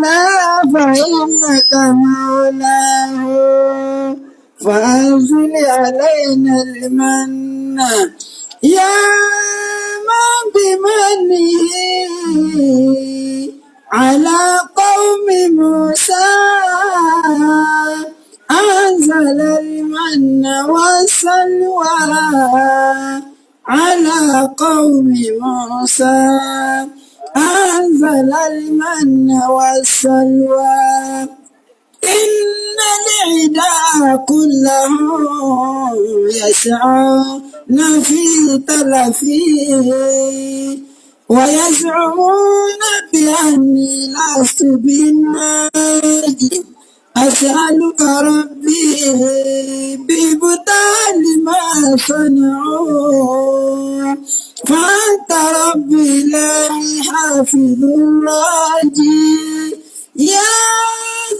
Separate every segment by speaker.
Speaker 1: لا فإنك مولاه فأنزل علينا المن يا من بمنه على قوم موسى أنزل المن والسلوى على قوم موسى أنزل المن والسلوى إن العدا كلهم يسعون في تلفيه ويزعمون بأني لست بالناجي أسألك ربي ببطال ما صنعوا فأنت ربي لا حافظ الراجي يا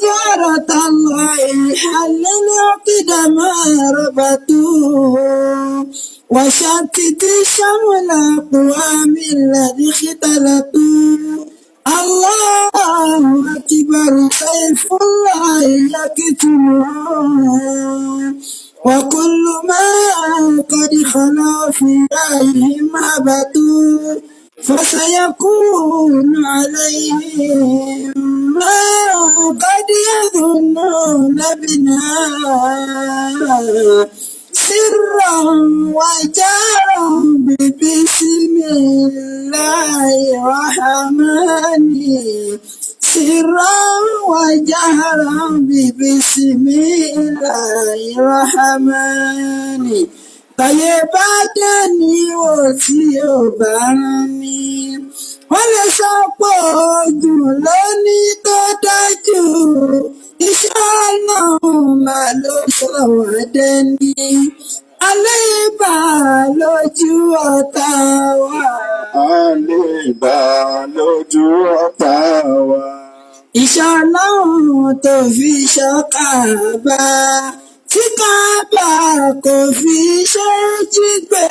Speaker 1: زهرة الله حلل عقد ما ربطوه وشتت شمل أقوام الذي اختلطوا الله أكبر سيف الله يقتله وكل ما قد خلا في رأيهم هبطوا فسيكون عليهم ما قد يظنون بنا سرا وجهرا بسم الله الرحمن سرا وجهرا بسم الله الرحمن Tàyè bá dé ní o tí ò bá rán ni. Wọ́n lè sọ pé oògùn lóní tó dájú. Iṣẹ́ Ọlọ́run máa ló sọ wá dẹ́ni. Àléébá lójú ọ̀tá wa.
Speaker 2: Àléébá lójú ọ̀tá wa.
Speaker 1: Iṣẹ́ Ọlọ́run tó fi ṣọ́ Kàábà tí Kàábà kò fi ṣe jí gbé.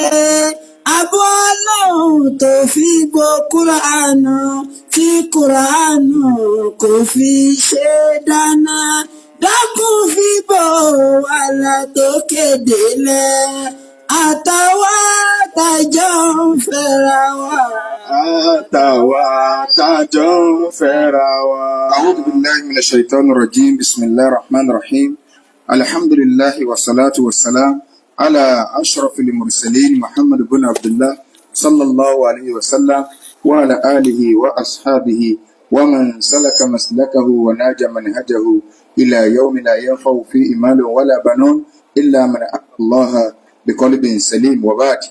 Speaker 1: Àbọ̀ Ọlọ́run tó fi bo Kúránù tí Kúránù kò fi ṣe dáná. Dákun fi bò wàhálà tó kéde lẹ̀. Àtàwa tàjọ ń fẹ́ra wa.
Speaker 2: Àtàwa tájọ ń fẹ́ra wa. أعوذ بالله من الشيطان الرجيم بسم الله الرحمن الرحيم الحمد لله والصلاة والسلام على أشرف المرسلين محمد بن عبد الله صلى الله عليه وسلم وعلى آله وأصحابه ومن سلك مسلكه وناج منهجه إلى يوم لا ينفع فيه مال ولا بنون إلا من أتى الله بقلب سليم وبعد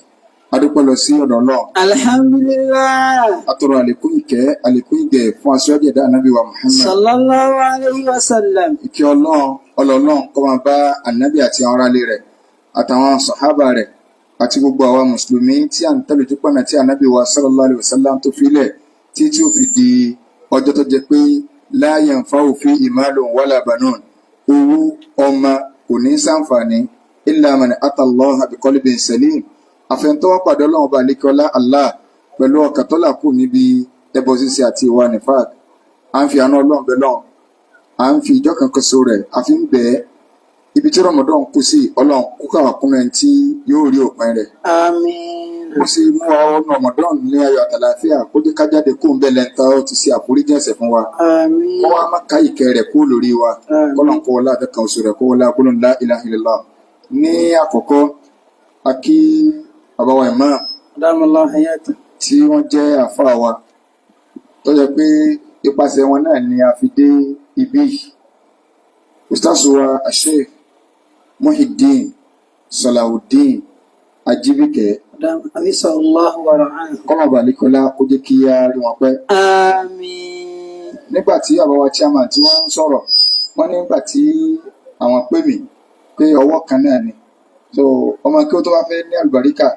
Speaker 2: adúpẹ́ lọ sí ọ̀dọ̀ Ọlọ́run.
Speaker 1: Alhamdulillah.
Speaker 2: Atọrọ àlékún ìkẹ́ àlékún ìgẹ̀ fún aṣíwájú ẹ̀dá ànábì wa Muhammad.
Speaker 1: Sallallahu alayhi wa sallam.
Speaker 2: Ìkẹ́ Ọlọ́run ọlọ́run kó máa bá ànábì àti àwọn aráalé rẹ̀ àtàwọn sàhábà rẹ̀ àti gbogbo àwa mùsùlùmí tí à ń tẹ̀lé ojú pọ̀nà tí ànábì wa sallallahu alayhi wa sallam tó filẹ̀ tí tí ó fi di ọjọ́ tó jẹ pé la yanfa'u fihi malun wala banun, owó ọmọ kò ní sàǹfààní, illa man ata Allaha bi qalbin salim, àfẹnutọ́wọ́ pàdé Ọlọ́run ọba àlékọ́lá Allah pẹ̀lú ọkàn tó là kù níbi ẹbọ ṣíṣe àti ìwà nifaq. À ń fi àánú Ọlọ́run bẹ lọ́run, à ń fi ìjọ kan ṣoṣo rẹ̀ àfi ń bẹ̀ ẹ́. Ibi tí Ramadan kù sí, Ọlọ́run kó káwá kún ẹni tí yóò rí òpin rẹ̀.
Speaker 1: Àmín.
Speaker 2: Ó sì mú wa ọ̀nà Ramadan ní ayọ̀ àtàlàáfíà, kó jẹ́ ká jáde kó ń bẹ̀ lẹ́ńtà ó ti ṣe àforíjì ẹ̀ṣẹ̀ fún wa.
Speaker 1: Àmín.
Speaker 2: Kó wá má ká ìkẹ́ rẹ̀ kó lórí wa.
Speaker 1: Àmín.
Speaker 2: Kọ́lọ́n kó wọlé àtẹ̀kàn oṣù rẹ̀ kó wọlé agbóhùn la ilaha illallah. Ní àkọ́kọ́, a kí bàbá wa imam
Speaker 1: Adamallahu hayata.
Speaker 2: tí wọ́n jẹ́ àfáà wa tó jẹ́ pé ipasẹ̀ wọn náà ni a fi dé ibí yìí. Ustaz wa Sheikh Muhyiddin Salahuddin Ajibike.
Speaker 1: Abisallahu wa ra'ahu.
Speaker 2: Kọ́mọ̀ balẹ̀kọ́lá kó jẹ́ kí á rí wọn pẹ́.
Speaker 1: Àmín.
Speaker 2: Nígbà tí bàbá wa chairman tí wọ́n ń sọ̀rọ̀, wọ́n nígbà tí àwọn pè mí pé ọwọ́ kan náà ni. So ọmọ kí ó tó wá fẹ́ ní àlùbáríkà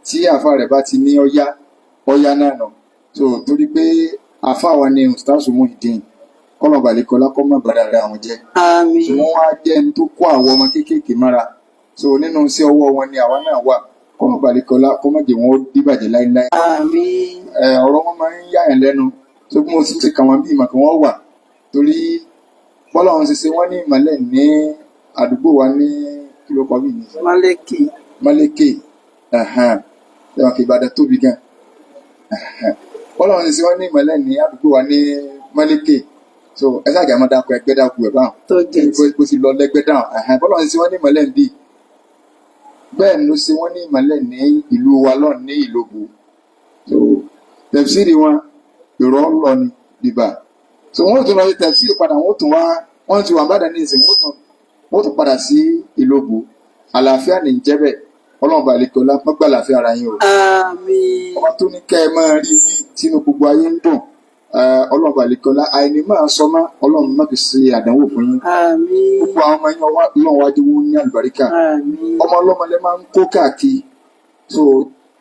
Speaker 2: tí àfa rẹ̀ bá ti ní ọyá ọyá náà nà. So torí pé àfa wa ni Ustaz Muhyiddin, kọ́mọ̀ balẹ̀kọ́lá kọ́ mọ̀ bàdà rẹ̀ àwọn jẹ́.
Speaker 1: Àmín.
Speaker 2: So wọ́n wá jẹ́ ẹni tó kó àwọn ọmọ kéékèèké mára. So nínú iṣẹ́ ọwọ́ wọn ni àwa náà wà. Kọ́mọ̀ balẹ̀kọ́lá kọ́ mọ̀ jẹ́ wọn ó díbàjẹ́ láíláí.
Speaker 1: Àmín.
Speaker 2: Ọ̀rọ̀ wọn máa ń yáyàn lẹ́nu tó bí mo sì ti kà wọ́n bí ìmọ̀ kí wọ́n wà. Torí bọ́lá wọn ṣe ṣe wọ́n ní ìmọ̀lẹ̀ ní àdúgbò wa ní kí ló kọ́ bí ní
Speaker 1: Maliki.
Speaker 2: Mọ́lẹ́kẹ̀, ẹ̀wọ̀n kì Ìbàdàn tóbi gan. Bọ́lá wọn ṣe ṣe wọ́n ní ìmọ̀lẹ̀ ní àdúgbò wa ní Mọ́lẹ́kẹ̀. So ẹ ṣáà jẹ́ àmọ́ dákọ̀ ẹgbẹ́ dákú ẹ̀ báwọn.
Speaker 1: Tó gate.
Speaker 2: Bó ti lọ lẹ́gbẹ́ dáhùn. Bọ́lá wọn ṣe ṣe wọ́n ní ìmọ̀lẹ̀ ń bì. Bẹ́ẹ̀ ló ṣe wọ́n ní ìmọ̀lẹ̀ ní ìlú wa lọ́n ní Ìlóbù. So tẹ̀fsíìrì wọn ìrọ̀ ń lọ ni bìbà. So wọ́n tún lọ sí tẹ̀fsíìrì padà, wọ́n tún wá, wọ́n ti wà bàdàn ní ìsìn, wọ́n tún padà sí Ìlóbù. Àlàáfíà ní í jẹ́ bẹ́ẹ̀. Ọlọ́run bá lè kọ́lá, wọ́n gbà àlàáfíà ara yín o.
Speaker 1: Àmín.
Speaker 2: Ọba tó ní kẹ́ ẹ máa rí wí tínú gbogbo ayé ń dùn. Ọlọ́run bá lè kọ́lá, àìní máa sọ mọ́, Ọlọ́run má fi ṣe àdánwò fún yín.
Speaker 1: Àmín.
Speaker 2: Gbogbo àwọn ọmọ yín Ọlọ́run wájú wọn ní àlùbáríkà.
Speaker 1: Àmín.
Speaker 2: Ọmọ ọlọ́mọ lẹ máa ń kó káàkiri. So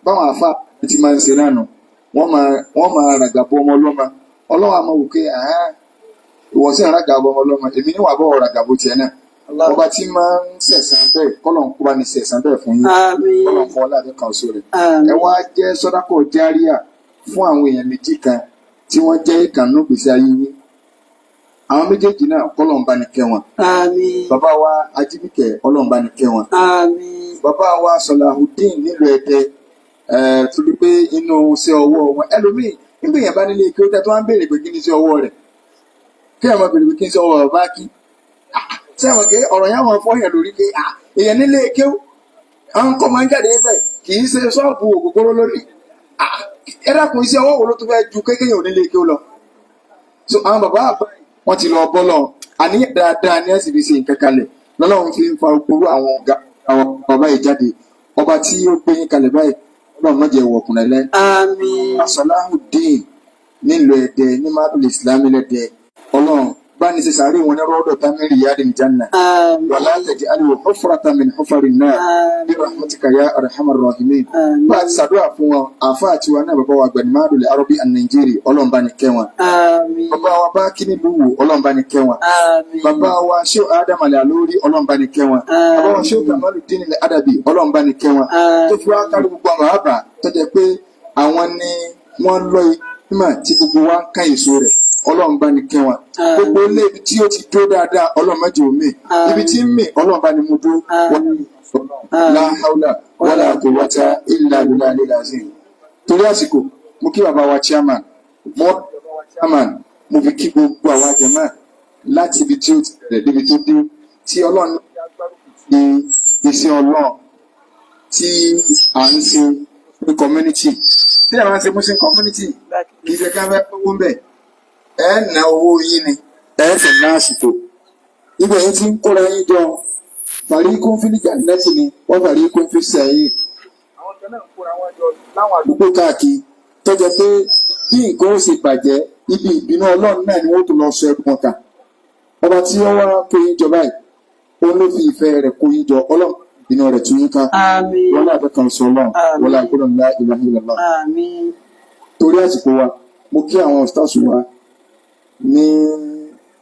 Speaker 2: báwọn àfa ti máa ń ṣe náà nù. Wọ́n máa ràgàbọ ọmọ ọlọ́mọ. Ọlọ́run á máa wò pé ìwọ sì ń ràgàbọ ọmọ ọlọ́mọ, èmi níwà bọ̀ ràgàbọ tiẹ̀ náà.
Speaker 1: Allah.
Speaker 2: Ọba tí máa ń sẹ̀sán bẹ́ẹ̀, kọ́lọ̀ ń kó bá ní sẹ̀sán bẹ́ẹ̀ fún yín.
Speaker 1: Àmín.
Speaker 2: Kọ́lọ̀ ń fún ọlá àti kan oṣù rẹ̀. Ẹ
Speaker 1: Àmín.
Speaker 2: wá jẹ́ sọ́dákọ̀ járíà fún àwọn èèyàn méjì kan tí wọ́n jẹ́ ìkànnú gbèsè ayé yín. Àwọn méjèèjì náà kọ́lọ̀ ń bá ní kẹ́ wọn.
Speaker 1: Àmín.
Speaker 2: Bàbá wa Ajíbíkẹ́, Ọlọ́run bá ní kẹ́ wọn.
Speaker 1: Àmín.
Speaker 2: Bàbá wa Sọláhùdín nílùú Ẹdẹ, torí pé inú iṣẹ́ ọwọ́ wọn ẹlòmíì nígbà yẹn bá nílé kí ó tẹ́ tó wá ń béèrè pé kí ni iṣẹ́ ọwọ́ rẹ̀, kí ẹ̀ máa béèrè pé kí ni iṣẹ́ ọwọ́ bàbá kí sẹ́wọ̀n kí ọ̀rọ̀ yẹn máa fọ́yàn lórí pé èèyàn nílé kéwú àwọn kọ́ máa ń jáde bẹ́ẹ̀ kì í ṣe ṣọ́ọ̀bù ògógóró lórí. Ẹ dákun, iṣẹ́ ọwọ́ wo ló tún fẹ́ ju kékeré ò nílé kéwú lọ? So àwọn bàbá àbá wọn ti lọ bọ́lọ̀, àníyàn dáadáa ní ẹ̀sìn fi ṣe nǹkan kalẹ̀ lọ́lọ́run fi ń fa gbogbo àwọn ọ̀gá àwọn bàbá yìí jáde. Ọba tí ó gbé yín kalẹ̀ báyìí, Ọlọ́run má jẹ́ wọ̀kùnrin lẹ́.
Speaker 1: Àmín.
Speaker 2: Sọláhùdín nílùú Ẹdẹ ní Madul Islami lẹ́dẹ, Ọlọ́run bá ní ṣe sàárè wọn ní rọ́ọ̀dọ̀ tamiri yadi janna.
Speaker 1: Àmín.
Speaker 2: Wala taj'alhu hufratan min hufari nar
Speaker 1: Àmín.
Speaker 2: bi rahmatika ya arhamar rahimin.
Speaker 1: Àmín.
Speaker 2: Bá a ti ṣàdúrà fún wọn, àáfàá tiwa náà, bàbá wa gbẹ̀ni Madul Arabi an-Nàìjírí, Ọlọ́run bá ní kẹ́ wọn.
Speaker 1: Àmín.
Speaker 2: Bàbá wa bá kíní lùwù, Ọlọ́run bá ní kẹ́ wọn.
Speaker 1: Àmín.
Speaker 2: Bàbá wa Sheikh Adam Al-Alori, Ọlọ́run bá ní kẹ́ wọn. Bàbá wa Sheikh Kamaluddin Al-Adabi, Ọlọ́run bá ní kẹ́ wọn. Tó fi wá kárí gbogbo àwọn bàbá tó jẹ́ pé àwọn ni wọ́n lọ ìmọ̀ tí gbogbo wa ń ká èso rẹ̀, Ọlọ́run bá ní kẹ́ wọn. Gbogbo ilé ibi tí ó ti dúró dáadáa, Ọlọ́run má jẹ́ ó mì. Ibi tí ń mì, Ọlọ́run bá ní mú dúró.
Speaker 1: Àmín.
Speaker 2: La hawla wala quwwata illa billahi al-azim. Torí àsìkò, mo kí bàbá wa chairman, mo bàbá wa chairman, mo fi kí gbogbo àwa jàmáà láti ibi tí ó ti bẹ̀rẹ̀ débi tó dé, tí Ọlọ́run ní kí ti iṣẹ́ Ọlọ́run tí à ń ṣe ní community, tí a máa ń ṣe Muslim community, kì í ṣe ká fẹ́ owó ń bẹ̀. Ẹ ná owó yín ni, ẹ sì ná àsìkò ibẹ̀ yín ti ń kóra yín jọ. Fariqun fil jannati ni wọ́n, fariqun fis sa'ir. Àwọn kan náà ń kóra wọn jọ láwọn àdúgbò káàkiri tó jẹ́ pé bí nǹkan ó ṣe bàjẹ́, ibi ìbínú Ọlọ́run náà ni wọ́n tó lọ sọ ẹrù wọn kà. Ọba tí ó wá kó yín jọ báyìí, òun ló fi ìfẹ́ rẹ̀ kó yín jọ. Ọlọ́run ìbínú rẹ̀ tún yín ká.
Speaker 1: Àmín.
Speaker 2: Wọlé àbẹ́kan sọ Ọlọ́run wọlé àgbọ̀dọ̀ la ilaha illallah.
Speaker 1: Àmín.
Speaker 2: Torí àsìkò wa, mo kí àwọn stars wa ní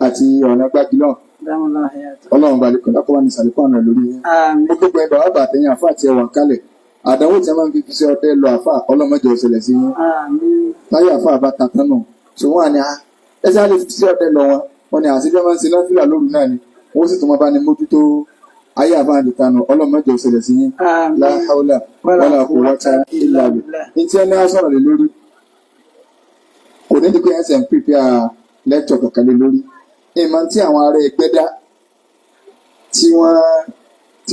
Speaker 2: àti ọ̀nà gbági náà.
Speaker 1: Dámọ́lá hayata.
Speaker 2: Ọlọ́run balẹ̀ kọ́lá kó wà ní ìsàlẹ̀kọ́ àná lórí yín.
Speaker 1: Àmín.
Speaker 2: Mo gbogbo ẹ̀ bàbá bàtẹ́yìn àfa àti ẹwà kálẹ̀ àdánwò tí a máa ń fi fi ṣe ọdẹ lọ àfa, ọlọ́mọdé ọ̀sẹ̀lẹ̀ sí yín.
Speaker 1: Àmín.
Speaker 2: Táyà àfa àbá tàtán nù tí wọ́n á ní ẹsẹ̀ á lè fi ṣe ọdẹ lọ wọn, wọn ni àti bí wọ́n máa ń ṣe náfìlà lóru náà ni wọ́n sì tún máa bá ní mójútó ayé àfa àti tanu. Ọlọ́mọdé ọ̀sẹ̀lẹ̀ sí yín.
Speaker 1: Àmín.
Speaker 2: La hawla wala quwwata illa billah. Ní tí ẹni á sọ̀rọ̀ lé lórí, kò ní di pé ẹsẹ̀ ń prepare lecture kankan lé lórí ìmọ̀ tí àwọn ará ẹgbẹ́ dá tí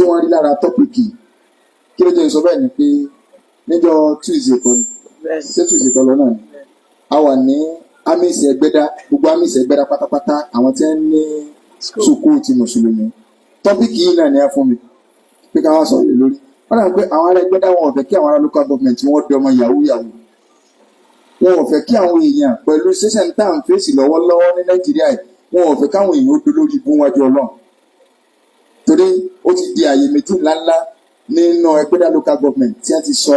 Speaker 2: wọ́n rí lára topic. Kí ló jẹ́ sọ bẹ́ẹ̀ ni pé níjọ́ Tuesday kan ni, ṣé Tuesday tó lọ náà ni, a wà ní amísì Ẹgbẹ́dá, gbogbo amísì Ẹgbẹ́dá pátápátá, àwọn tí wọ́n ní sùkúù ti mùsùlùmí. Topic yìí náà ni ẹ fún mi pé ká wá sọ̀rọ̀ lé lórí. Wọ́n dà pé àwọn ará Ẹgbẹ́dá, wọn ò fẹ́ kí àwọn ará local government wọ́n di ọmọ yahoo yahoo. Wọn ò fẹ́ kí àwọn èèyàn pẹ̀lú ṣẹ́ṣẹ̀ ń tà ń fèsì lọ́wọ́lọ́wọ́ ní Nàìjíríà yìí, wọn ò fẹ́ káwọn èèyàn ó dolórí ibú wájú Ọlọ́run, torí ó ti di àyè méjì ńláńlá nínú Ẹgbẹ́dá local government tí wọ́n ti sọ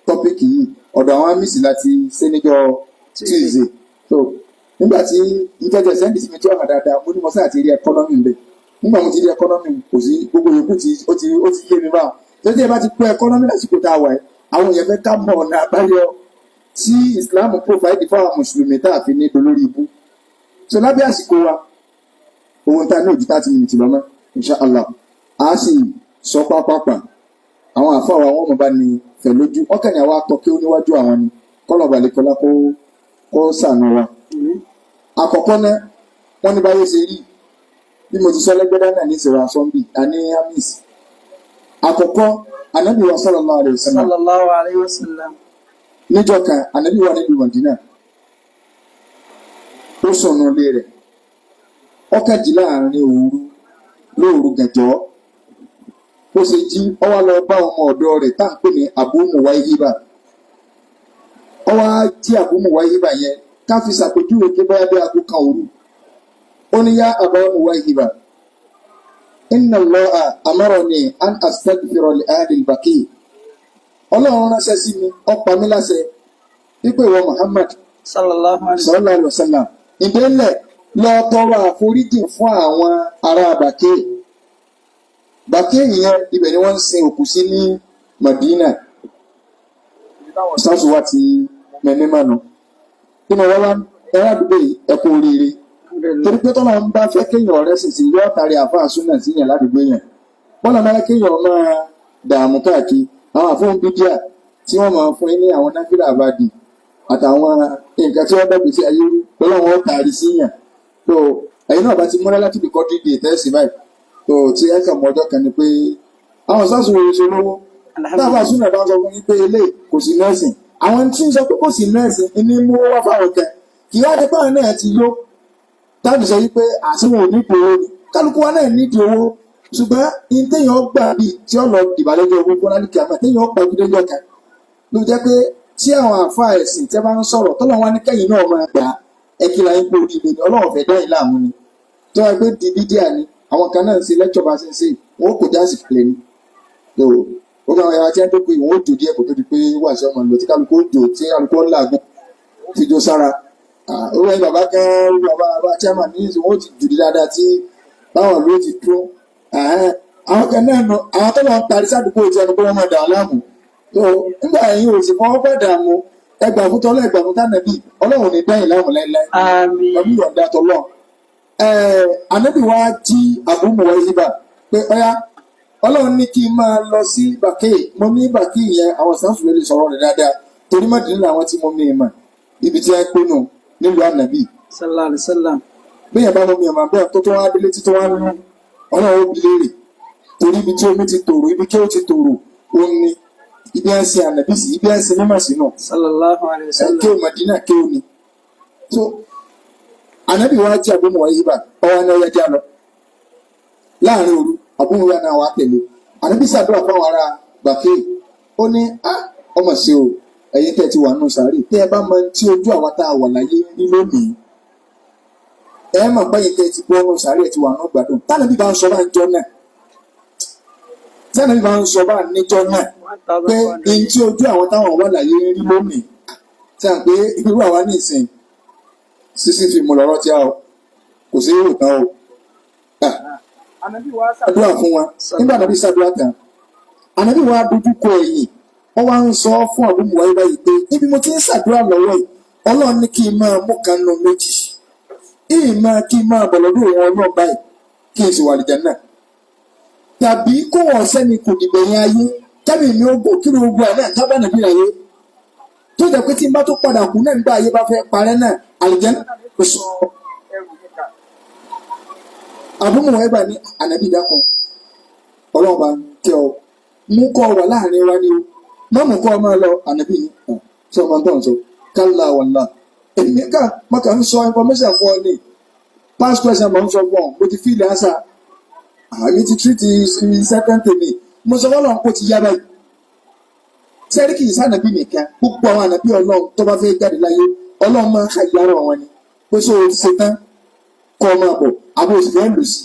Speaker 2: topic yìí. Ọ̀dọ̀ àwọn amísì láti ṣe níjọ́ Tuesday. So nígbà tí ìtẹ́jẹ̀ send sí mi tí ó hàn dáadáa, mo ní mo sáà ti rí economy ń bẹ̀. Nígbà mo ti rí economy, kò sí gbogbo yòókù tí ó ti yé mi báwọn. Tó tí ẹ bá ti pẹ́ economy lásìkò tá a wà yìí, àwọn èèyàn fẹ́ ká mọ̀ ọ̀nà àbáyọ tí Islam provide fáwọn mùsùlùmí tá a fi ní dolórí ibú. So lábẹ́ àsìkò wa, owó tá a ní ojú 30 minutes lọ́mọ, insha Allah, a sì sọ pápápá. Àwọn àfa wa, wọn mọ̀ bá ní fẹ̀ lójú ọkàn ní àwa tọ́ kí ó níwájú àwọn ni kọ́lọ̀ balẹ̀kọ́lá kó sànù wa. Àkọ́kọ́ náà, wọ́n ní báyé ṣe rí, bí mo ti sọ lẹ́gbẹ́dá náà ní ìṣẹ̀rọ asọ́nbì àní amis. Àkọ́kọ́, Ànábì wa sallallahu alaihi wasallam,
Speaker 1: Sallallahu alayhi wa sallam.
Speaker 2: Níjọ́ kan, Ànábì wà nílùú Mọ̀dínà, ó sọnù ilé rẹ̀, ọkàn jí láàrin òru, lóòru gànjọ́. Ó ṣe jí, ó wá lọ bá ọmọ ọ̀dọ̀ rẹ̀ tá à ń pè ní Abu Muwaihiba. Ó wá jí Abu Muwaihiba yẹn, ká fi ṣàpèjúwe pé bóyá bí aago 1 òru. Ó ní, "Yá Abu Muwaihiba, inna Allaha amarani an astaghfira li ahli al-Baqi." Ọlọ́run ránṣẹ́ sí mi, ó pa mí láṣẹ wípé ìwọ Muhammad,
Speaker 1: Sallallahu alayhi wa sallam.
Speaker 2: sallallahu alaihi wasallam, ìdílé lọ tọrọ àforíjì fún àwọn ará Bàkẹ́. Bàkẹ́ yẹn, ibẹ̀ ni wọ́n ń sin òkú sí ní Madina. Sáàsù wa ti mẹ́mí mánu nínú wọn wá ẹ̀rọ àdúgbò yìí. Ẹ kú oríire, torí pé tọ́lá ń bá fẹ́ kéèyàn ọ̀rẹ́ sì sí yóò tari àfáà súnà sí yàn ládùúgbò yẹn. Bọ́lá máa kéèyàn máa dààmú káàkiri àwọn àfóhùn bídíà tí wọ́n máa fún yín ní àwọn náfìlà àbàdì àtàwọn nǹkan tí wọ́n dàgbé sí ayé rú lọ́wọ́, wọn tari sí yàn. Tó ẹ̀yin náà bá ti múra láti bìkọ́ dídì tẹ́sí báyìí, tó tí ẹ kàn mọ́ ọjọ́ kan ni pé àwọn sáàsù wo ṣe lówó táàbà súnà bá ń sọ fún yín pé eléyìí kò sí nẹ́ẹ̀sìn, àwọn tí ń sọ pé kò sí nẹ́ẹ̀sìn ní mú wá fáwọn kan, kì í wá dé báwọn náà ti yó táàbì sọ wípé àtiwọn ò nídìí owó ni. Kálukú wa náà nídìí owó, ṣùgbọ́n ní téèyàn gbà bíi tí ó lọ dìbàlẹ́jọ́ owó fún lálùkì, àmọ́ téèyàn gbàgídé jọ kan ló jẹ́ pé tí àwọn àfa ẹ̀sìn tí a bá ń sọ̀rọ̀ tọ́lọ́ wọn ní kẹ́yìn náà máa gbà ẹ kí la ń pé oríire ni. Ọlọ́run fẹ́ dá yín láàmú ni. Tó wáá pé di bídíà ni àwọn kan náà ń ṣe lẹ́kṣọ̀ bá ṣe ń ṣe, wọn ó kò jáàsì kalẹ̀ ni. Tó ó gbà wọn yàrá tí wọ́n tó pé ìwọ̀n ó jò díẹ̀ kó tó di pé wà sí ọmọ lò, tí kálukú ó jò, tí kálukú ó làágùn fi jó sára. Ó wẹ́n bàbá kan, bàbá bàbá chairman ní ìsìn, wọn ó ti jù dáadáa tí báwọn ló ti tó. Àwọn kan náà nù, àwọn tó lọ ń parí sádùúgbò tí ẹnu pé wọ́n máa dà wọ́n láàmú. Tó nígbà yìí ò sì fọwọ́ bá dààmú, ẹgbà fún tọ́lọ́, ẹgbà fún tànàbí, Ọlọ́run ní dáyìn láàmú láíláí.
Speaker 1: Àmín.
Speaker 2: Pẹ̀lú ìyọ̀ǹda tọ́lọ́. Ànábì wa jí Abu Muwaihiba pé ọyá, Ọlọ́run ní kí n máa lọ sí Bàkẹ́. Mo ní Bàkẹ́ yẹn, àwọn sáfù lè sọ̀rọ̀ rẹ̀ dáadáa, torí Mádínà làwọn tí mo mi mà ibi tí wọ́n pinnu nílùú ànábì.
Speaker 1: Sallallahu alayhi wa sallam.
Speaker 2: Bẹ́ẹ̀ bá mọ mi ọ̀mà bẹ́ẹ̀ tó wá délé tí tó wá ń lú, Ọlọ́run ó bi léèrè, torí ibi tí omi ti tòrò, ibi kí ó ti tòrò, ó ní ibi ẹ̀ ń sin ànábì sí, ibi ẹ̀ ń sin mímọ̀ sínú.
Speaker 1: Sallallahu alayhi wa sallam.
Speaker 2: Kí o Mádínà kí o ní. So ànábì wa jí Abu Muwaihiba, ọwọ́ ní ọyá já lọ láàrin òru. Abu Muwaihiba náà wà tẹ̀lé ànábì, ṣàdúrà fáwọn ará Bàkẹ́. Ó ní á ọmọ sí o, ẹ̀yin tẹ́ ti wà nù sàárè, tẹ́ ẹ bá mọ tí ojú àwa tá a wà láyé rí lónìí, ẹ mọ̀ pé ẹ̀yin tẹ́ ti gbọ́ nù sàárè, ẹ ti wà nù gbádùn. Tánàbí bá ń sọ bá ń jọ náà, tánàbí bá ń sọ bá níjọ náà pé
Speaker 1: 1400
Speaker 2: ẹni tí ojú àwọn táwọn wà láyé rí lónìí, tí a ń pé irú àwa ní ìsìn sísí fíìmù lọ́rọ́ tí a o kò sí èrò tán o. Àdúrà fún wa nígbà ànábì ṣàdúrà tán, ànábì wa dojú kọ ẹ̀yìn, wọ́n wá ń sọ fún Abu Muwaihiba báyìí pé ibi mo ti ń ṣàdúrà lọ́wọ́ yìí, Ọlọ́run ní kí n máa mú kan nù méjì, ìyìn máa kí n máa bọ̀ lọ́dún òun Ọlọ́run báyìí kí n sì wà lìjà náà, tàbí kó wọ́n sẹ́ni kò dìgbẹ̀yìn ayé kẹ́mi mi ó gbò kí ló gbọ́ ẹ̀ náà tábà nàbí ayé tó jẹ́ pé tí n bá tó padà kú náà nígbà ayé bá fẹ́ parẹ́ náà, àlùjánnà kò sọ. Abu Muwaihiba ní, "Ànábì, dákun, Ọlọ́run bá ń kẹ́ ọ, mú kọ́ wà láàrin wa ni o, má mú kọ́ ọ máa lọ." Ànábì ní sọ ọmọ tó ń sọ kálá wàlá, èmi kà má kà ń sọ information fún ọ ní past question mọ̀ ń sọ fún ọ, mo ti fi ilẹ̀ àṣà àmì ti treat second tèmi, mo sọ fọlọ́run kó ti yá báyìí. Sẹ́rí kì í sànàbí nìkan, gbogbo àwọn ànàbí Ọlọ́run tó bá fẹ́ jáde láyé, Ọlọ́run máa ń ṣàyàrá wọn ni pé sọ o ti ṣe tán kọ́ ọ máa bọ̀, àbò òsì fẹ́ lò sí.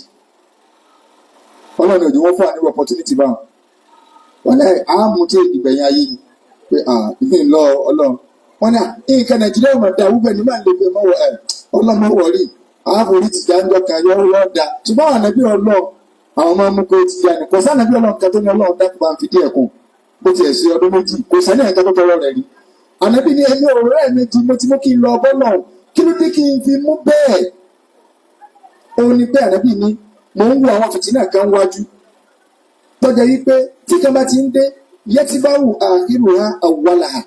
Speaker 2: Ọlọ́run ò ní wọ́n fún wa ní opportunity báwọn wọn lẹ́ àmú tí ìgbẹ̀yìn ayé ni pé ìfín lọ Ọlọ́run wọn ní nǹkan Nàìjíríà ò mà dá wúbẹ̀ ní máa ń lè pé mọ́wọ́ ẹ̀ Ọlọ́run mọ́wọ́ rí àáforí ti jáńjọ́ kan yọ ọ́ da. Ṣùgbọ́n àwọn ànàbí Ọlọ́run, àwọn máa ń mú kó ti yá ni. Kò sànàbí Ọlọ́run kan tó ní Ọlọ́run dákun bá ń fi díẹ̀ kún bó tiẹ̀ sí ọdún 2, kò sẹ́ni ẹ̀ka tó tọrọ rẹ̀ rí. Ànábì ní ẹni ọ̀rẹ́ mi ti mo ti mú kí n lọ bọ́lọ̀, kí ló dé kí n fi mú bẹ́ẹ̀? Òun ni pé ànábì ní mò ń wo àwọn fìtínà kan wájú tọ́jà yìí pé tí kan bá ti ń dé, yẹtibáwù àkírùhà àwàlàhà,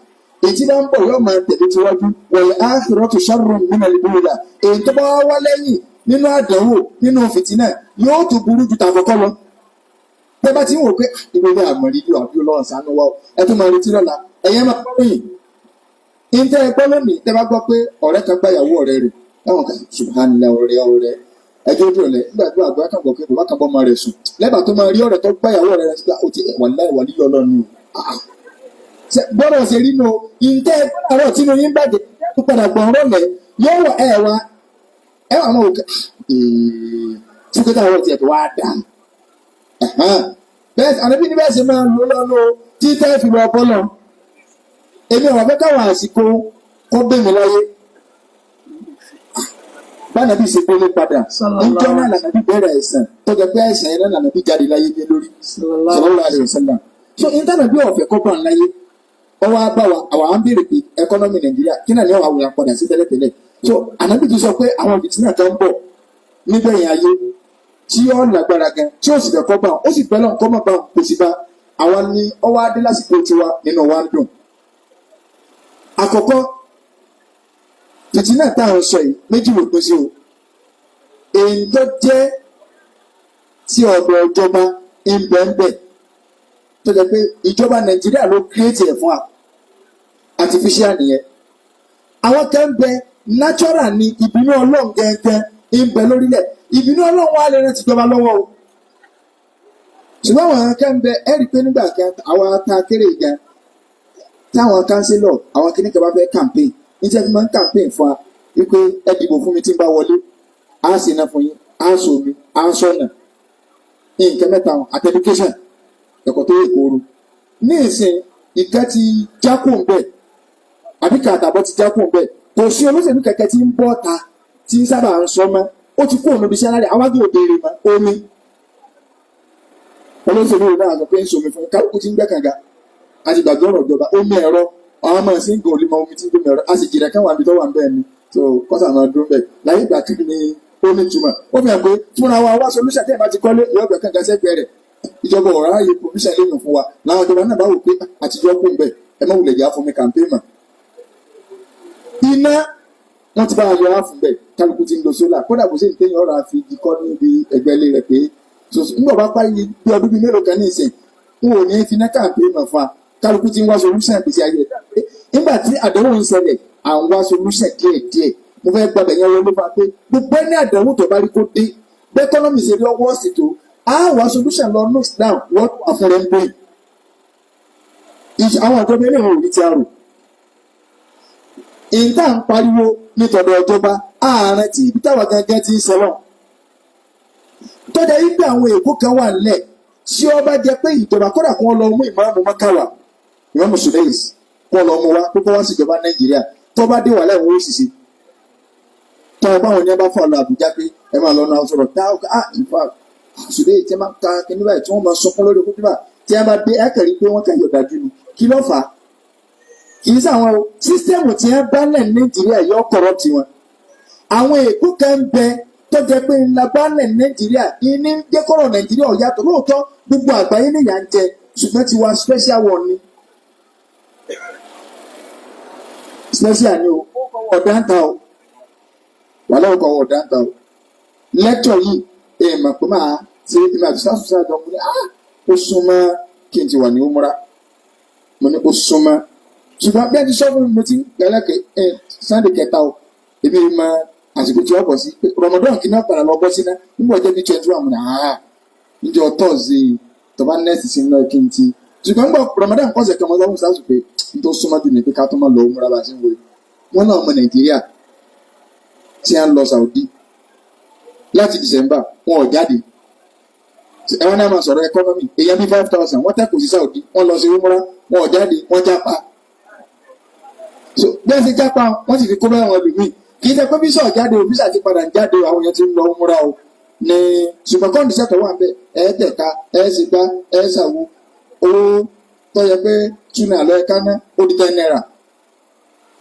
Speaker 2: èyí tí bá ń bọ̀ yóò máa tẹ̀lé tiwájú. Wal akhiratu sharrun minal ula, èyí tó bá wá lẹ́yìn nínú àdánwò, nínú fìtínà, yóò tún burú ju tàkọ́kọ́ lọ. Tẹ́ bá ti ń wò pé ìgbélé àmọ̀rídìí àbí Ọlọ́run ṣàánú wa o, ẹ tún máa retí lọ́la, ẹ̀yẹ́ máa gbọ́ lóyìn. Ìtẹ́ ẹ gbọ́ lónìí, tẹ́ bá gbọ́ pé ọ̀rẹ́ kan gbàyàwó ọ̀rẹ́ rẹ̀ láwọn kan, subhanallah, ọ̀rẹ́ ọ̀rẹ́ ẹjọ́ ojú ọ̀lẹ́ nígbà tó àgbà kan gbọ́ pé bàbá kan bọ́ ọmọ rẹ̀ sùn lẹ́bàá tó máa rí ọ̀rẹ́ tó gbàyàwó ọ̀rẹ́ rẹ̀ sígbà ó ti wallahi wà níyọ̀ ọlọ́run o. Gbọ́dọ̀ ṣe rí nu ìtẹ́ ẹ gbọ́ àárọ̀ tínú yín bàjẹ́ tó padà gbọ̀n rọ̀lẹ́ yóò wà ẹ̀ wá ẹ̀ wà máa wò ká tí kò táwọn tiẹ̀ tó wá dà bẹ́ẹ̀. Ànábì ní bẹ́ẹ̀ ṣe máa lò lọ́nà tí tẹ́ fi lọ bọ́ lọ. Èmi ò wá fẹ́ káwọn àsìkò kọ́ bẹ́ mi láyé. Bánàbí ṣe gbélé padà níjọ́ náà lànàbí bẹ̀rẹ̀ àìsàn tó jẹ́ pé àìsàn yẹn náà lànàbí jáde láyé ní lórí, sallallahu alaihi wasallam. So ìtànàbí ọ̀fẹ́ kọ́ bá ń láyé, ọwọ́ á bá wa. Àwọn à ń béèrè pé economy Nàìjíríà kí náà ní ọ̀hún àwòrán padà sí tẹ́lẹ̀tẹ́lẹ̀. So ànábì ti sọ pé àwọn fìtínà tó ń bọ̀ nígbẹ̀yìn ayé tí ó lágbára gan, tí ó sì fẹ́ kọ́ bá wọn, ó sì bẹ́ lọ́n kọ́ mọ́ bá wọn, kò sì bá àwa ní ọwọ́ adé lásìkò tiwa nínú wa ń dùn. Àkọ́kọ́ fìtínà tá à ń sọ yìí, méjì ló pín sí o. Èyí tó jẹ́ ti ọ̀dọ̀ ìjọba ńbẹ̀ńbẹ̀, tó jẹ́ pé ìjọba Nàìjíríà ló create ẹ̀ fún wa, artificial nìyẹn. Àwọn kan ń bẹ, natural ni, ìbínú Ọlọ́run gẹ́gẹ́ ń bẹ lórílẹ̀. Ìbínú Ọlọ́run wà lè ràn tìjọba lọ́wọ́ o. Ṣùgbọ́n àwọn kan ń bẹ, ẹ rí i pé nígbà kan àwọn ata kéré gan, táwọn councillor, àwọn kìnnìkan bá fẹ́ campaign, ní tí a fi máa ń campaign fún wa wípé ẹ dìbò fún mi, tí ń bá wọlé, á sì ná fún yín, á sọ omi, á sọ̀nà, nǹkan mẹ́ta wọn àti education, ẹ̀kọ́ tó yẹ kóró. Ní ìsìn, ìkẹ́ ti jákò ń bẹ̀ àbí kàtàbọ̀ ti jákò ń bẹ̀. Kò sí olóṣèlú kẹ̀kẹ́ tí ń bọ́ ta tí ń sábà ń sọ mọ́. Ó ti kú òun ibi iṣẹ́ alárẹ̀ àwọn àgbẹ̀ òde mọ́ omi. Olóṣèlú náà sọ pé ń somi fún kálukú tí ń gbẹ́ kànga àti gbàgbé ọ̀rọ̀ ìjọba. Omi ẹ̀rọ, àwọn ọmọ ìsìn gò lè mọ omi tí ń gbé ẹ̀rọ, a sì jìnnà káwọn àbí tó wà ń bẹ́ẹ̀ ni. So kọ́sà máa dún bẹ́ẹ̀ láyé ìgbà kí ni ó ní ìtumọ̀. Ó fi hàn pé fúnra wa wá solution. Tí ẹ̀ bá ti kọ́lé, ìyá ọgbẹ́ kànga sẹ́gbẹ̀ẹ́ rẹ̀. Ìjọba ọ̀rọ̀ ayé provision lẹ́nu fún wa làwọn ìjọba náà bá wò pé àtijọ́ kù ń bẹ̀, ẹ má wulẹ̀ jà fún mi campaign mọ́. Iná, wọ́n ti bá a yọ á fún bẹ́ẹ̀, kálukú ti ń lo solar. Kódà kò sí ní téèyàn ọ̀rọ̀ àfi igi kọ́ níbi ẹgbẹ́ ilé rẹ̀ pé nígbà bá parí bí ọdún bíi mélòó kan ní ìsìn, n ò ní fi ná campaign mọ̀ fún wa. Kálukú ti ń wá solution gbèsè ayé rẹ̀. Nígbà tí àdánwò ń ṣẹlẹ̀, à ń wá solution díẹ̀díẹ̀. Mo fẹ́ gbàgbẹ́ yẹn wọlé fún wa pé gbogbo ẹni àdánwò tó bá rí kó dé, bẹ́ẹ̀ economy ṣe rí ọwọ́ sí tó, á wá solution lọ ní Islam. Wọ́n wà fún rẹ̀ ń bóyì àwọn ìjọba eléyìí ò rí ti àrò. Ìta ń pariwo nítọ̀dọ̀ ìjọba ààrẹ tí ibi táwa gangan ti ń sọ̀rọ̀ tọ́jà yìí pé àwọn èkó kan wà nílẹ̀ tí ó bá jẹ́ pé ìjọba, kódà kí wọ́n lọ mú ìmáàmù Mọ́kàwá, ìmáàmù Sudais, kí wọ́n lọ mú wa kókó wá sí ìjọba Nàìjíríà, tó bá dé wà láì wọ́n ó sì ṣe tọ́ ọ báwọn ní ẹ bá fọ́ lọ Àbújá pé ẹ máa lọ náà sọ̀rọ̀ tá ah, in fact, Sudais tí ẹ máa ka kíní báyìí tí wọ́n máa sọkún lórí kútúbà tí ẹ bá dé, ẹ kẹ̀rí pé wọ́n kàn yọ̀ dájú ni. Kí ló fà á? Kì í sáwọn o. System tí ẹ bá lẹ̀ ní Nàìjíríà yọ corrupt wọn. Àwọn èkó kan ń bẹ tó jẹ́ pé ńlá bá lẹ̀ ní Nàìjíríà ìní ń jẹ́ kọ́rọ̀ Nàìjíríà ò yàtọ̀. Lóòótọ́, gbogbo àgbáyé nìyà ń jẹ, ṣùgbọ́n tiwa special one ni, special ni o. Ọ̀dáǹtà o, wàhálà ọkọ̀ ọ̀dáǹtà o. Lecture yìí, èèmọ̀ pé máa ṣe ìmọ̀ àti sáfù àjọ. Mo ní ah, ó súnmọ́ kí n ti wà ní umra. Mo ní ó súnmọ́, ṣùgbọ́n bí ẹ ti sọ fún mi, mo ti ń gbẹ́lẹ́kẹ̀ ẹ Sunday kẹta o. Èmi mọ àsìkò tí wọ́n bọ̀ sí pé Ramadan kì í náà padà lọ bọ́ sí náà nígbà ọjọ́ bíi 21. Mo ní ah, níjọ́ tọ́sí tọ́ba nẹ́ẹ̀sì sí náà kí n ti. Ṣùgbọ́n nígbà Ramadan kọ́sẹ̀ kan, mo sọ fún sáfù pé n tó súnmọ́ jù ní pé ká tó máa lọ umra bá a ṣe ń wọlé wọn náà. Ọmọ Nàìjíríà tí a ń lọ Saudi láti December, wọn ò jáde. Ẹ̀wọ̀n náà máa sọ̀rọ̀ economy. Èèyàn bíi 5,000 wọ́n tẹ́kù sí Saudi, wọ́n lọ sí umra, wọn ò jáde, wọ́n jápa. So bí wọ́n ti jápa, wọ́n sì fi kó bẹ́ẹ̀ wọn lù mí. Kì í ṣe pé visa jáde o, visa ti padà ń jáde o, àwọn èèyàn ti ń lọ umra o ní. Ṣùgbọ́n condition tó wà ń bẹ̀, ẹ̀ tẹ̀ka, ẹ̀ sì gbá, ẹ̀ ṣàwo owó tó yẹ pé 2 naira lọ ẹ̀ka ná, ó di ₦10.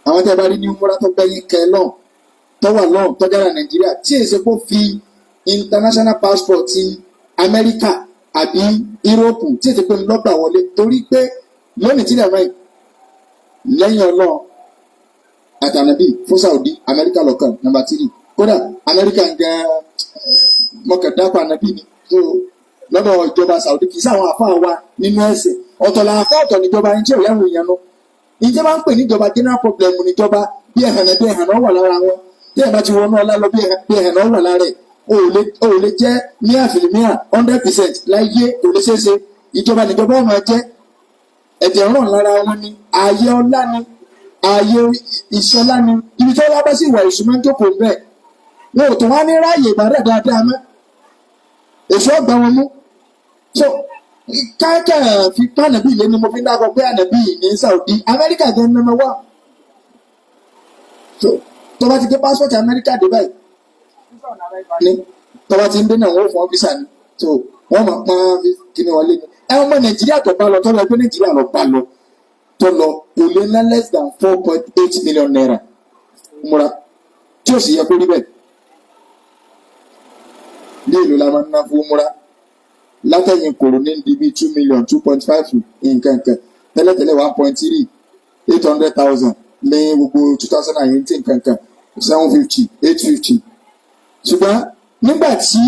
Speaker 2: Àwọn tẹ́ bá rí ní umra tó gbẹ́yìn kẹ lọ́n tó wà lọ́n tó jára Nàìjíríà tí èsì kó fi International passport ti Amẹ́ríkà àbí Yúróòpù tí ètò pé ń lọ́gbà wọlé, torí pé lónìí tí lẹ́ẹ̀mọ́ yìí lẹ́yìn Ọlọ́run àtànàbí fún Saudi, Amẹ́ríkà lọ́kàn number 3. Kódà Amẹ́ríkà ń gan mọ̀kàndápà nàbí ni tó lọ́dọ̀ ìjọba Saudi, kì í sáwọn àfáà wa nínú ẹ̀sìn. Ọ̀tọ̀ làáfáà, ọ̀tọ̀ níjọba. Ẹni tí ò yáwó èèyàn nu ìjọba ń pè níjọba, general problem níjọba. Bí ẹ̀hànà bí ẹ̀hànà wà lára wọn, tí ẹ̀ bá ti wọnú ọlá lọ, bí ẹ̀hànà wà lára ẹ̀, o ò lè jẹ́ míà fìlímíà 100% láyé, kò lè ṣeé ṣe. Ìjọba níjọba ọmọ jẹ́, ẹ̀jẹ̀ ràn lára wọn ni. Ààyè ọlá ni, ààyè ìṣọlá ni. Ibi tí ọlá bá sì wà, ìṣúná ń jókòó bẹ́ẹ̀. Wọn ò tún wá ní ráàyè ìbàdàn dáadáa mọ́, èso ọgbà wọn mú. So káàkà fi pànàbí ilé ni mo fi ń dákọ pé ànàbí ní Saudi, Amẹ́ríkà gan number 1. So tó bá ti gbé passport Amẹ́ríkà dé báyìí ní, tó bá ti ń dé náà, wọ́n fún ọ́fíìsà ni. So wọ́n máa pọ́n kíní wọlé ni. Ẹ ọmọ Nàìjíríà tó bá lọ, tó lọ gbé Nàìjíríà lọ bá lọ, tó lọ, kò lè ná less than ₦4.8 million múra, tí ó sì yẹ kó rí bẹ́ẹ̀. Ní èlò la máa ń ná fún múra látẹ̀yìn kòrò ní di bíi 2 million, 2.5 nǹkan kan tẹ́lẹ̀tẹ́lẹ̀, 1.3, 800,000 ní gbogbo 2018 nǹkan kan, 750, 850. Ṣùgbọ́n nígbà tí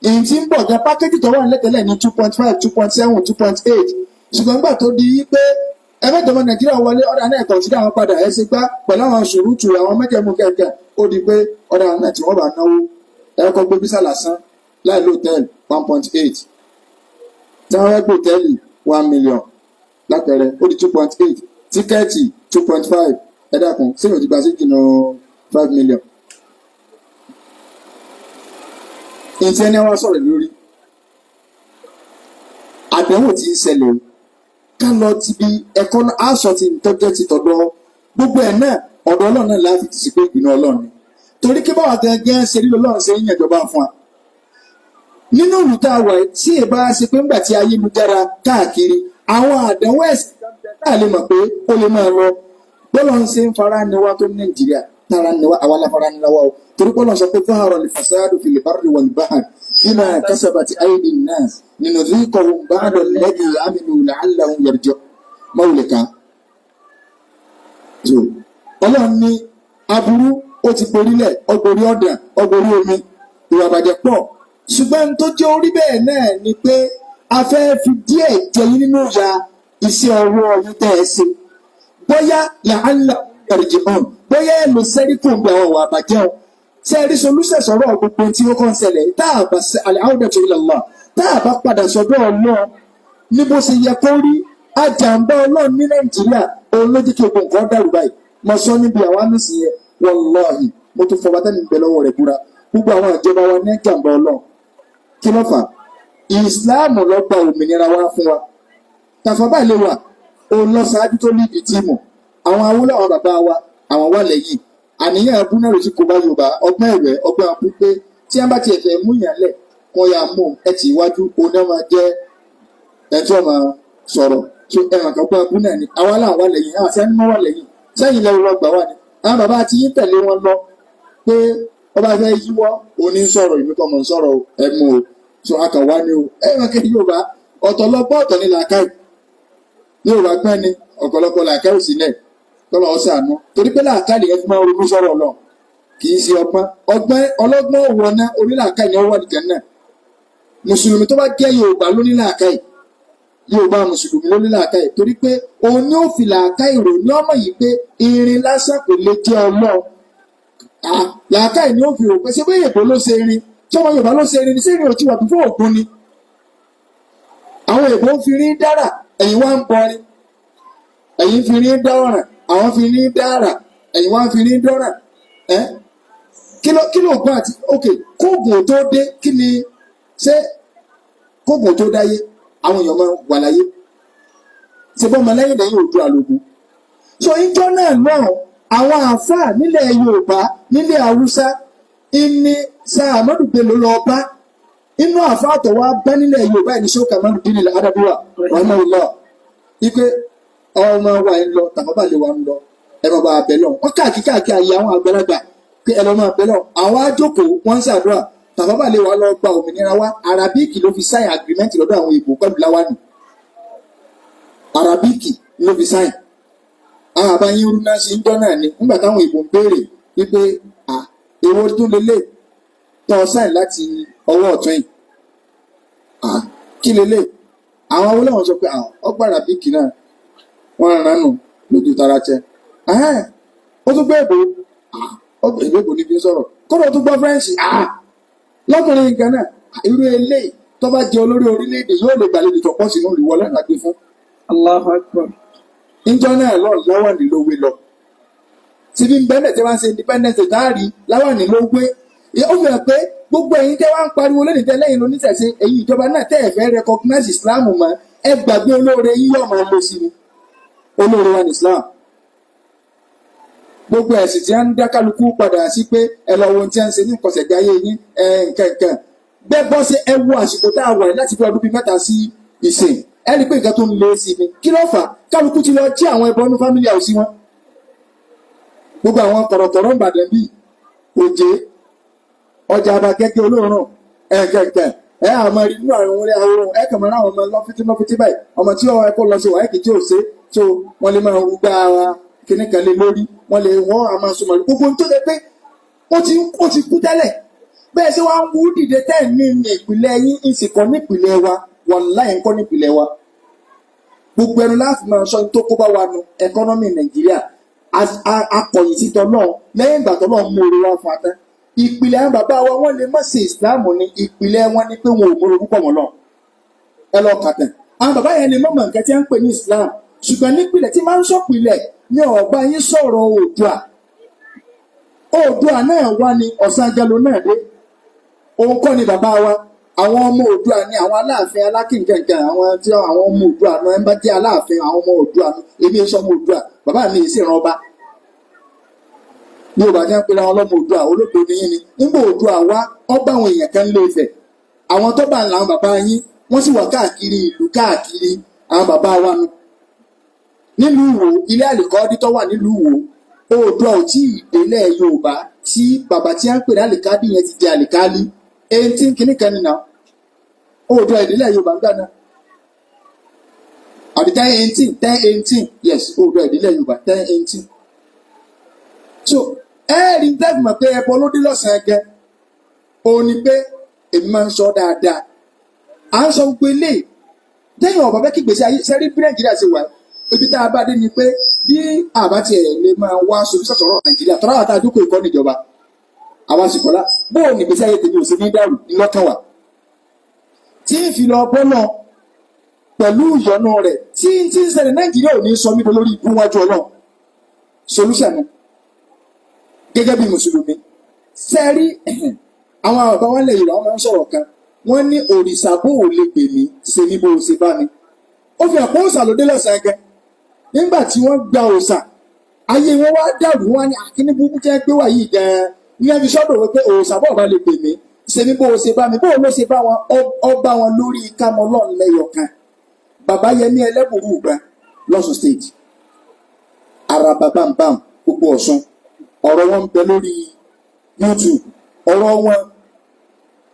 Speaker 2: èyí tí ń bọ̀ gan, package tó wà nílẹ̀ tẹ́lẹ̀ ní 2.5, 2.7, 2.8. Ṣùgbọ́n nígbà tó di pé ẹgbẹ́jọba Nàìjíríà wọlé, ọ̀dà náà kàn sí àwọn padà ẹ̀ ṣe gbá pẹ̀lú àwọn ṣùrùtù, àwọn mẹ́jẹ̀mú kẹ̀kẹ́, ó di pé ọ̀dà náà tí wọ́n bá náwó ẹ̀kọ́ gbé visa lásán láì lóòtẹ́ẹ̀lì, 1.8. Tí wọ́n fẹ́ gbé hòtẹ́ẹ̀lì, 1 million lápẹẹrẹ, ó di 2.8. Ticket 2.5. Ẹ dákun, ṣé yóò ti gba sí jìnnà 5 million? Ìtí ẹni wá sọ̀rọ̀ lórí àdánwò tí ń ṣẹlẹ̀ o, ká lọ ti bí ẹ̀kọ́ aṣọ ti tọ́jọ́ ti tọ̀dọ̀ gbogbo ẹ̀ náà, ọ̀dọ̀ Ọlọ́run náà láti ti sì pé ìgbìnà Ọlọ́run ni, torí kí báwa gẹ́gẹ́ ṣe rí lọ́lọ́run ṣe ń yàn ìjọba fún wa nínú ìlú tá a wà yìí, tí ì bá ṣe pé ńgbà tí ayélujára káàkiri, àwọn àdánwò ẹ̀sìn tá a lè mọ̀ pé ó lè máa lọ bọ́lá ń ṣe ń fara ni wá tó ní Nàìjíríà tara ni wá, àwa la fara ni wá o, torí bọ́lá sọ pé ظهر الفساد في البر والبحر بما كسبت أيدي الناس لنذيقهم بعض الذي عملوا لعلهم يرجعون. Mọ́wùlẹ̀ kan so Ọlọ́run ní aburú ó ti gborílẹ̀, ọgbórí ọ̀dàn, ọgbórí omi, ìwà àbàjẹ́ pọ̀. Ṣùgbọ́n tó jẹ́ orí bẹ́ẹ̀ náà ni pé a fẹ́ fi díẹ̀ jẹ yín nínú ìyà iṣẹ́ ọwọ́ ọ̀hún tẹ́ ẹ ṣe, bóyá làálà yarji'un, bóyá ẹ lọ sẹ́rí kò ń bẹ àwọn ìwà àbàjẹ́ o. Ṣe é rí solúṣẹ̀ sọ̀rọ̀ gbogbo tí ó kàn ṣẹlẹ̀? Tá a bá ṣe al-awdatu ila Allah, tá a bá padà sọ́dọ̀ Ọlọ́run ní bó ṣe yẹ kó rí, àjàmbá Ọlọ́run ní Nàìjíríà, òun ló jẹ́ kí gbogbo nǹkan dàrú báyìí. Mo sọ níbi àwọn àmísì yẹn, wallahi, mo tún fọba tẹ́mi bẹ lọ́wọ́ rẹ̀ búra, gbogbo àwọn ìjọba wa ní jàmbá Ọlọ́run. Kí ló fà? Ìsìláàmù ló gba òmìnira wá fún wa. Tàfà lè wà, òun lọ ṣáájú tó lead team. Àwọn Awólọ́wọ̀ bàbá wa, àwọn wà lẹ́yìn. Àníyàn ẹbú náà ló sì kó bá Yorùbá, ọgbọ́n ẹ̀wẹ̀, ọgbọ́n abú, pé tí wọ́n bá tiẹ̀ fẹ́ mú yàn lẹ̀ kó yà mú ẹ tì iwájú, òun náà máa jẹ́ ẹ tí wọ́n máa sọ̀rọ̀ tó ẹ̀hàn kan. Gbọ́n abú náà ni. Àwa làwọn wà lẹ́yìn, àwọn sẹ́ni wọ́n wà lẹ́yìn, sẹ́yìn lẹ́rù lọ gbà wá ni. Àwọn bàbá àti yín tẹ̀lé wọn lọ pé ọba fẹ́ yíwọ́, òní ń sọ̀rọ̀, ìmí kọ́ mọ̀ ń sọ̀rọ̀ ẹ mú o. So a kàn wá ní o. Ẹ̀hàn kí Yorùbá ọ̀tọ̀ lọ́gbọ́, ọ̀tọ̀ ní làákàyè. Yorùbá gbọ́n ni, ọ̀pọ̀lọpọ̀ làákàyè ò sílẹ̀, kọ́lọ́ ọ sànú, torí pé làákàyè yẹn fi máa ń ronú sọ̀rọ̀ lọ, kì í ṣe ọgbọ́n. Ọgbọ́n ọlọ́gbọ́n wọná, onílàákàyè ni ó wà nìkan náà. Mùsùlùmí tó bá jẹ́ Yorùbá ló ní làákàyè, Yorùbá mùsùlùmí ló ní làákàyè, torí pé òun ni ó fi làákàyè rò ní ọmọ yìí pé irin lásán kò lè jẹ́ Ọlọ́run. Làákàyè ni ó fi rò pé ṣé bóyá èbó ló ṣe irin, tí ọmọ Yorùbá ló ṣe irin ni, ṣé irin ò ti wà bí fún Ògún ni? Àwọn èbó ń fi irin dára, ẹ̀yin wá ń bọrin. Ẹ̀yin fi irin dá ọ̀ràn, àwọn fi irin dára, ẹ̀yin wá ń fi irin dọ́ràn. Ẹ́ kí ló gbọ́n àti ok kóògùn tó dé, kí ni ṣé kóògùn tó dáyé, àwọn èèyàn máa wà láyé, ṣe bọ́ ọmọ lẹ́yìn lẹ́yìn òdu àlògùn. So ìjọ náà náà, àwọn àáfàá nílẹ̀ Yorùbá, nílẹ̀ Haúsá, ìní sa Ahmadu Bello lọ bá. Inú àáfàá tó wá bá nílẹ̀ Yorùbá ẹni sọ Kamalu Dini Adabuwa rahimahullah, ipe ọmọ wa ń lọ, Tafawa Balewa ń lọ, ẹ máa bá a bẹ lọ. Wọn káàkiri káàkiri àyè àwọn àgbàlagbà pé ẹ lọ máa bẹ lọ. Àwọn àjòkó wọn ń ṣàdúrà. Tafawa Balewa lọ gba òmìnira wa, Arabic ló fi sign agreement lọ́dọ̀ àwọn ìbò pẹ̀lú láwàní. Arabic ló fi sign. Àwọn àbáyín rúná sí ń jọ́ náà ni nígbà táwọn ìbò ń béèrè wípé, à, èwo tún lélẹ̀ tọ́ sign láti ọwọ́ ọ̀tún yìí? À, kí lélẹ̀? Àwọn Awólọ́wọ̀ sọ pé ọgbà Arabic náà wọ́n rán nù lójú tara tẹ. Ó tún gbé èbó, ìlú èbó níbi sọ̀rọ̀, kódà ó tún gbọ́ French lọ́kùnrin nǹkan náà. Irú eléyìí tó bá jẹ olórí orílẹ̀-èdè yóò lè gbàlejò tó pọ̀ sínú ìwọ lẹ́nu àgbé fún.
Speaker 1: Allahu Akbar.
Speaker 2: Níjọ́ náà lọ láwàní ló wé lọ síbi ń bẹ́ẹ̀ tí wọ́n ń ṣe independence táàrí, láwàní ló wé. Ó fi hàn pé gbogbo ẹ̀yin tẹ́ wá ń pariwo lónìí, tẹ́ lẹ́yìn lóníṣẹ̀ṣe, ẹ̀yin ìjọba náà tẹ́ ẹ̀ fẹ́ recognize Islam mọ́, ẹ gbàgbé olóore yín yóò máa lọ sí ni. Olóore wa ní Islam. Gbogbo ẹ̀sìn tí a ń dá kálukú padà sí pé ẹ lọ wo ohun tí a ń ṣe ní ìkọsẹ̀jáyé yín, ẹ nǹkan nǹkan bẹ́ẹ̀ bọ́ sí. Ẹ wo àsìkò tá a wà láti fi ọdún bíi 3 sí ìsìn, ẹ rí i pé nǹkan tó ń lé sí ni. Kí ló fà á? Kálukú ti lọ jí àwọn ẹbọ ní family house wọn. Gbogbo àwọn kọ̀rọ̀kọ̀rọ̀ Ìbàdàn bíi Òjé, ọjà abakẹ́kẹ́ olóòórùn ẹ̀kẹ̀kẹ̀, ẹ àmọ́ rí nínú àwọn orí àwọn ẹ kàn máa ráwọn ọmọ lọ́fítí lọ́fítí báyìí, ọmọ tí ẹ kó lọ sí wáyé tí ò ṣe tó wọ́n lè máa gbá kíní kan lé lórí, wọ́n lè wọ́n á máa súnmọ́ gbogbo tó lè pé ó ti kú tẹ́lẹ̀. Bẹ́ẹ̀ ṣé wàá ń wú dìde tẹ́ ẹ̀ ní ìpìlẹ̀ yín ìsìnkọ́ nípìlẹ̀ wa, wàláhì ń kọ́ nípìlẹ̀ wa. Gbogbo ẹnu láti máa sọ tó kó bá wa nu economy Nàìjíríà, akọ̀yìn sí tọ́lọ́run lẹ́yìn ìgbà tọ́lọ́run mú orí wá fún wa tán. Ìpìlẹ̀ àwọn bàbá wa, wọ́n lè má ṣe Ìsìláàmù ní ìpìlẹ̀ wọn ni pé wọn ò múra púpọ̀ mọ́ lọ. Ẹ lọ kàtàn, àwọn bàbá yẹn lè mọ̀mọ́ nǹkan tí wọ́n ń pè ní Islam, ṣùgbọ́n nípìlẹ̀ tí máa ń sọ̀pìlẹ̀ ní ọ̀gbá yín sọ̀rọ̀ Oòduà. Oòduà náà wá ní Ọ̀sánjẹ́lò náà dé. Òun kọ́ ni bàbá wa. Àwọn ọmọ Oòduà ni àwọn Aláàfin Alákìnkànkàn, àwọn tí àwọn ọmọ Oòduà náà ẹ bá jẹ́ Aláàfin, àwọn ọmọ Oòduà náà. Èmi sọ ọmọ Oòduà, bàbá mi sì ràn ọba. Yorùbá ní wọ́n pe àwọn ọlọ́mọ Oòduà, olódo ní yín ni. Nígbà Oòduà wá, ọba àwọn èèyàn kan lé Ifẹ̀, àwọn tó bá ń la àwọn bàbá yín, wọ́n sì wà káàkiri ìlú káàkiri. Àwọn bàbá wa nu nílùú Ìwó, ilé àlìkọ́ọ́dí tó wà nílùú Ìwó. Oòduà ò tí ì délẹ̀ Yorùbá tí bàbá tí wọ́n ń pè ní àlìkádì yẹn ti di àlìkálí 18 kìíní kan nìyà. Oòduà ìdílé Yorùbá ń gbà náà àbí 1018, 1018, yes. Oòduà ìdílé Yorùbá 1018. So ẹ̀ẹ́rì tẹ́fì mọ̀ pé ẹbọ ló dé lọ́sàn-án gẹ́ òun ni pé èmi máa ń sọ dáadáa. À ń sọ gbogbo eléyìí téèyàn ọ̀bà fẹ́ kí gbèsè ayé sẹ́rí bí Nàìjíríà ṣe wà. Ibi tá a bá dé ni pé bí àbá tiẹ̀ lè máa wá solution sọ̀rọ̀ Nàìjíríà tọ́lá wa tá a dúkòó ìkọ́ níjọba àwa sì kọ́lá bóò ní gbèsè ayé tèmi ò sí ní dàrú ńlọ́kàn wà tí ń fi lọ bọ́nà pẹ̀lú ìyọnu rẹ̀ tí ń ṣẹlẹ̀ Nàìjíríà ò ní sọ mí lórí ibú wájú Ọlọ́run. Solution nu gẹ́gẹ́ bí mùsùlùmí sẹ́rí, àwọn bàbá wọn lè Yorùbá, wọn máa ń sọ̀rọ̀ kan, wọ́n ní òrìṣà bó ò lè pè mí ṣe ní bó o ṣe bá mi. Ó fi hàn pé òòṣà ló dé lọ́sàn-án gan. Nígbà tí wọ́n gba òòṣà, ayé wọn wá dàrú. Wọn ní àkíní burúkú tí wọ́n gbé wá yìí gan-an ní ẹbí sọ́dọ̀ wípé òòṣà bó bá lè pè mí ṣe ní bó o ṣe bá mi. Bó o ló ṣe bá wọn? Ọ bá wọn lórí kámọ́lọ́ọ̀ lẹ́yọ̀kan. Bàbá Yẹmí Ẹlẹ́bùrú gbà lọ́sùn State, araba bámbám gbogbo Ọ̀ṣun, ọ̀rọ̀ wọn ń bẹ lórí YouTube. Ọ̀rọ̀ wọn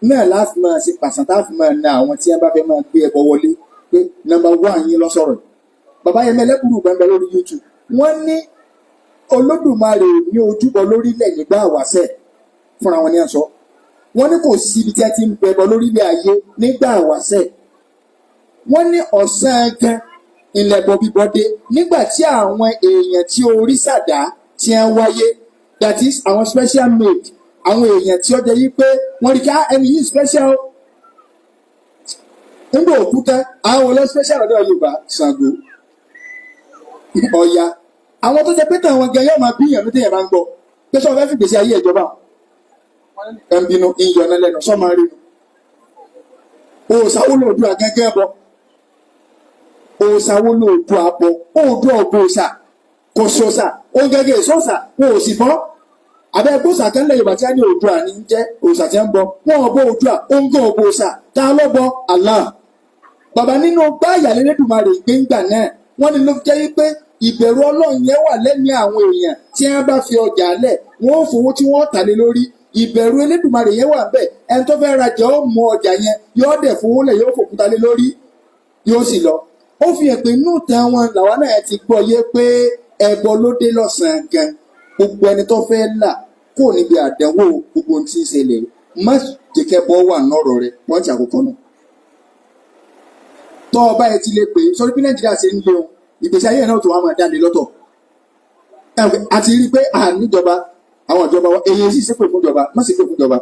Speaker 2: náà láti máa ṣe pàṣán tá a fi máa na àwọn tí wọ́n bá fẹ́ máa gbé ẹbọ wọlé pé number one yín lọ́sọ̀rọ̀. Bàbá Yẹmí Ẹlẹ́bùrú gbà ń bẹ lórí YouTube. Wọ́n ní Olódùmarè ò ní ojúbọ lórílẹ̀ nígbà wáṣẹ̀. Fúnra wọn ní à ń sọ. Wọ́n ní kò sí ibi tí a ti ń bẹbọ lórílẹ̀ ayé nígbà wáṣẹ̀. Wọ́n ní ọ̀sán gan ilẹ̀bọ bíbọ dé nígbà tí àwọn èèyàn tí orí sàdá tí wọ́n wáyé, that is, àwọn special made, àwọn èèyàn tí ó jẹ́ yí pé wọ́n rí ká ẹni yìí special. Nígbà òkúta àwọn olè special lọ́dọ̀ Yorùbá, Ṣàngó, Ọya, àwọn tó jẹ́ pé táwọn gan yóò máa bí ìyànjú téèyàn bá ń gbọ́ pé sọ fẹ́ fìgbésí ayé ìjọba ẹ̀ ń bínú ìyọ̀nà lẹ́nu sọ máa rí nu. Òòṣà wo lòdùà gẹ́gẹ́ bọ? Òòṣà wo lòdùà bọ? Òòdùà ògbó òòṣà kò sòòṣà, òun gẹ́gẹ́ sòòṣà, wọn ò sì bọ́ abẹ́ gbòòṣà kan lẹ́yìn Yorùbá tí wọ́n ní Oòduà ní jẹ́ òòṣà tí wọ́n ń bọ. Wọn ò bọ Oòduà, òun gan ò bọ òòṣà. Tá a lọ́ bọ? Allah. Bàbá nínú gbáàyà lẹ́lẹ́dùmarè gbẹ́ngbà náà, wọ́n ní ló fi jẹ́ wípé ìbẹ̀rù Ọlọ́run yẹn wà lẹ́mìí àwọn èèyàn. Tí wọ́n bá fi ọjà lẹ̀, wọ́n ó fowó tí wọ́n tà lé lórí. Ìbẹ̀rù Elédùmarè yẹn wà bẹ́ẹ̀. Ẹni tó fẹ́ rajà ó mú ọjà yẹn, yóò dẹ̀ fowó lẹ̀, yóò fòkúta lé lórí, yóò sì lọ. Ó fi hàn pé inú ìtàn wọn làwọn náà ti gbọ́ yé pé ẹbọ ló dé lọ́sàn-án gan. Gbogbo ẹni tó fẹ́ là kó níbi àdánwò gbogbo ohun tí ń ṣẹlẹ̀, má jẹ́ kẹ́bọ wà nọ́rọ̀ rẹ̀. Pọ́ǹtì àkọ́kọ́ náà, tọ́ ọba ẹ ti lè pè é sórí bí Nàìjíríà ṣe ń lo ìgbésí ayé náà tó wà máa dáni lọ́tọ̀. Àti rí i pé à níjọba, àwọn ìjọba wa, èyí sì ṣépè fún ìjọba, má ṣépè fún ìjọba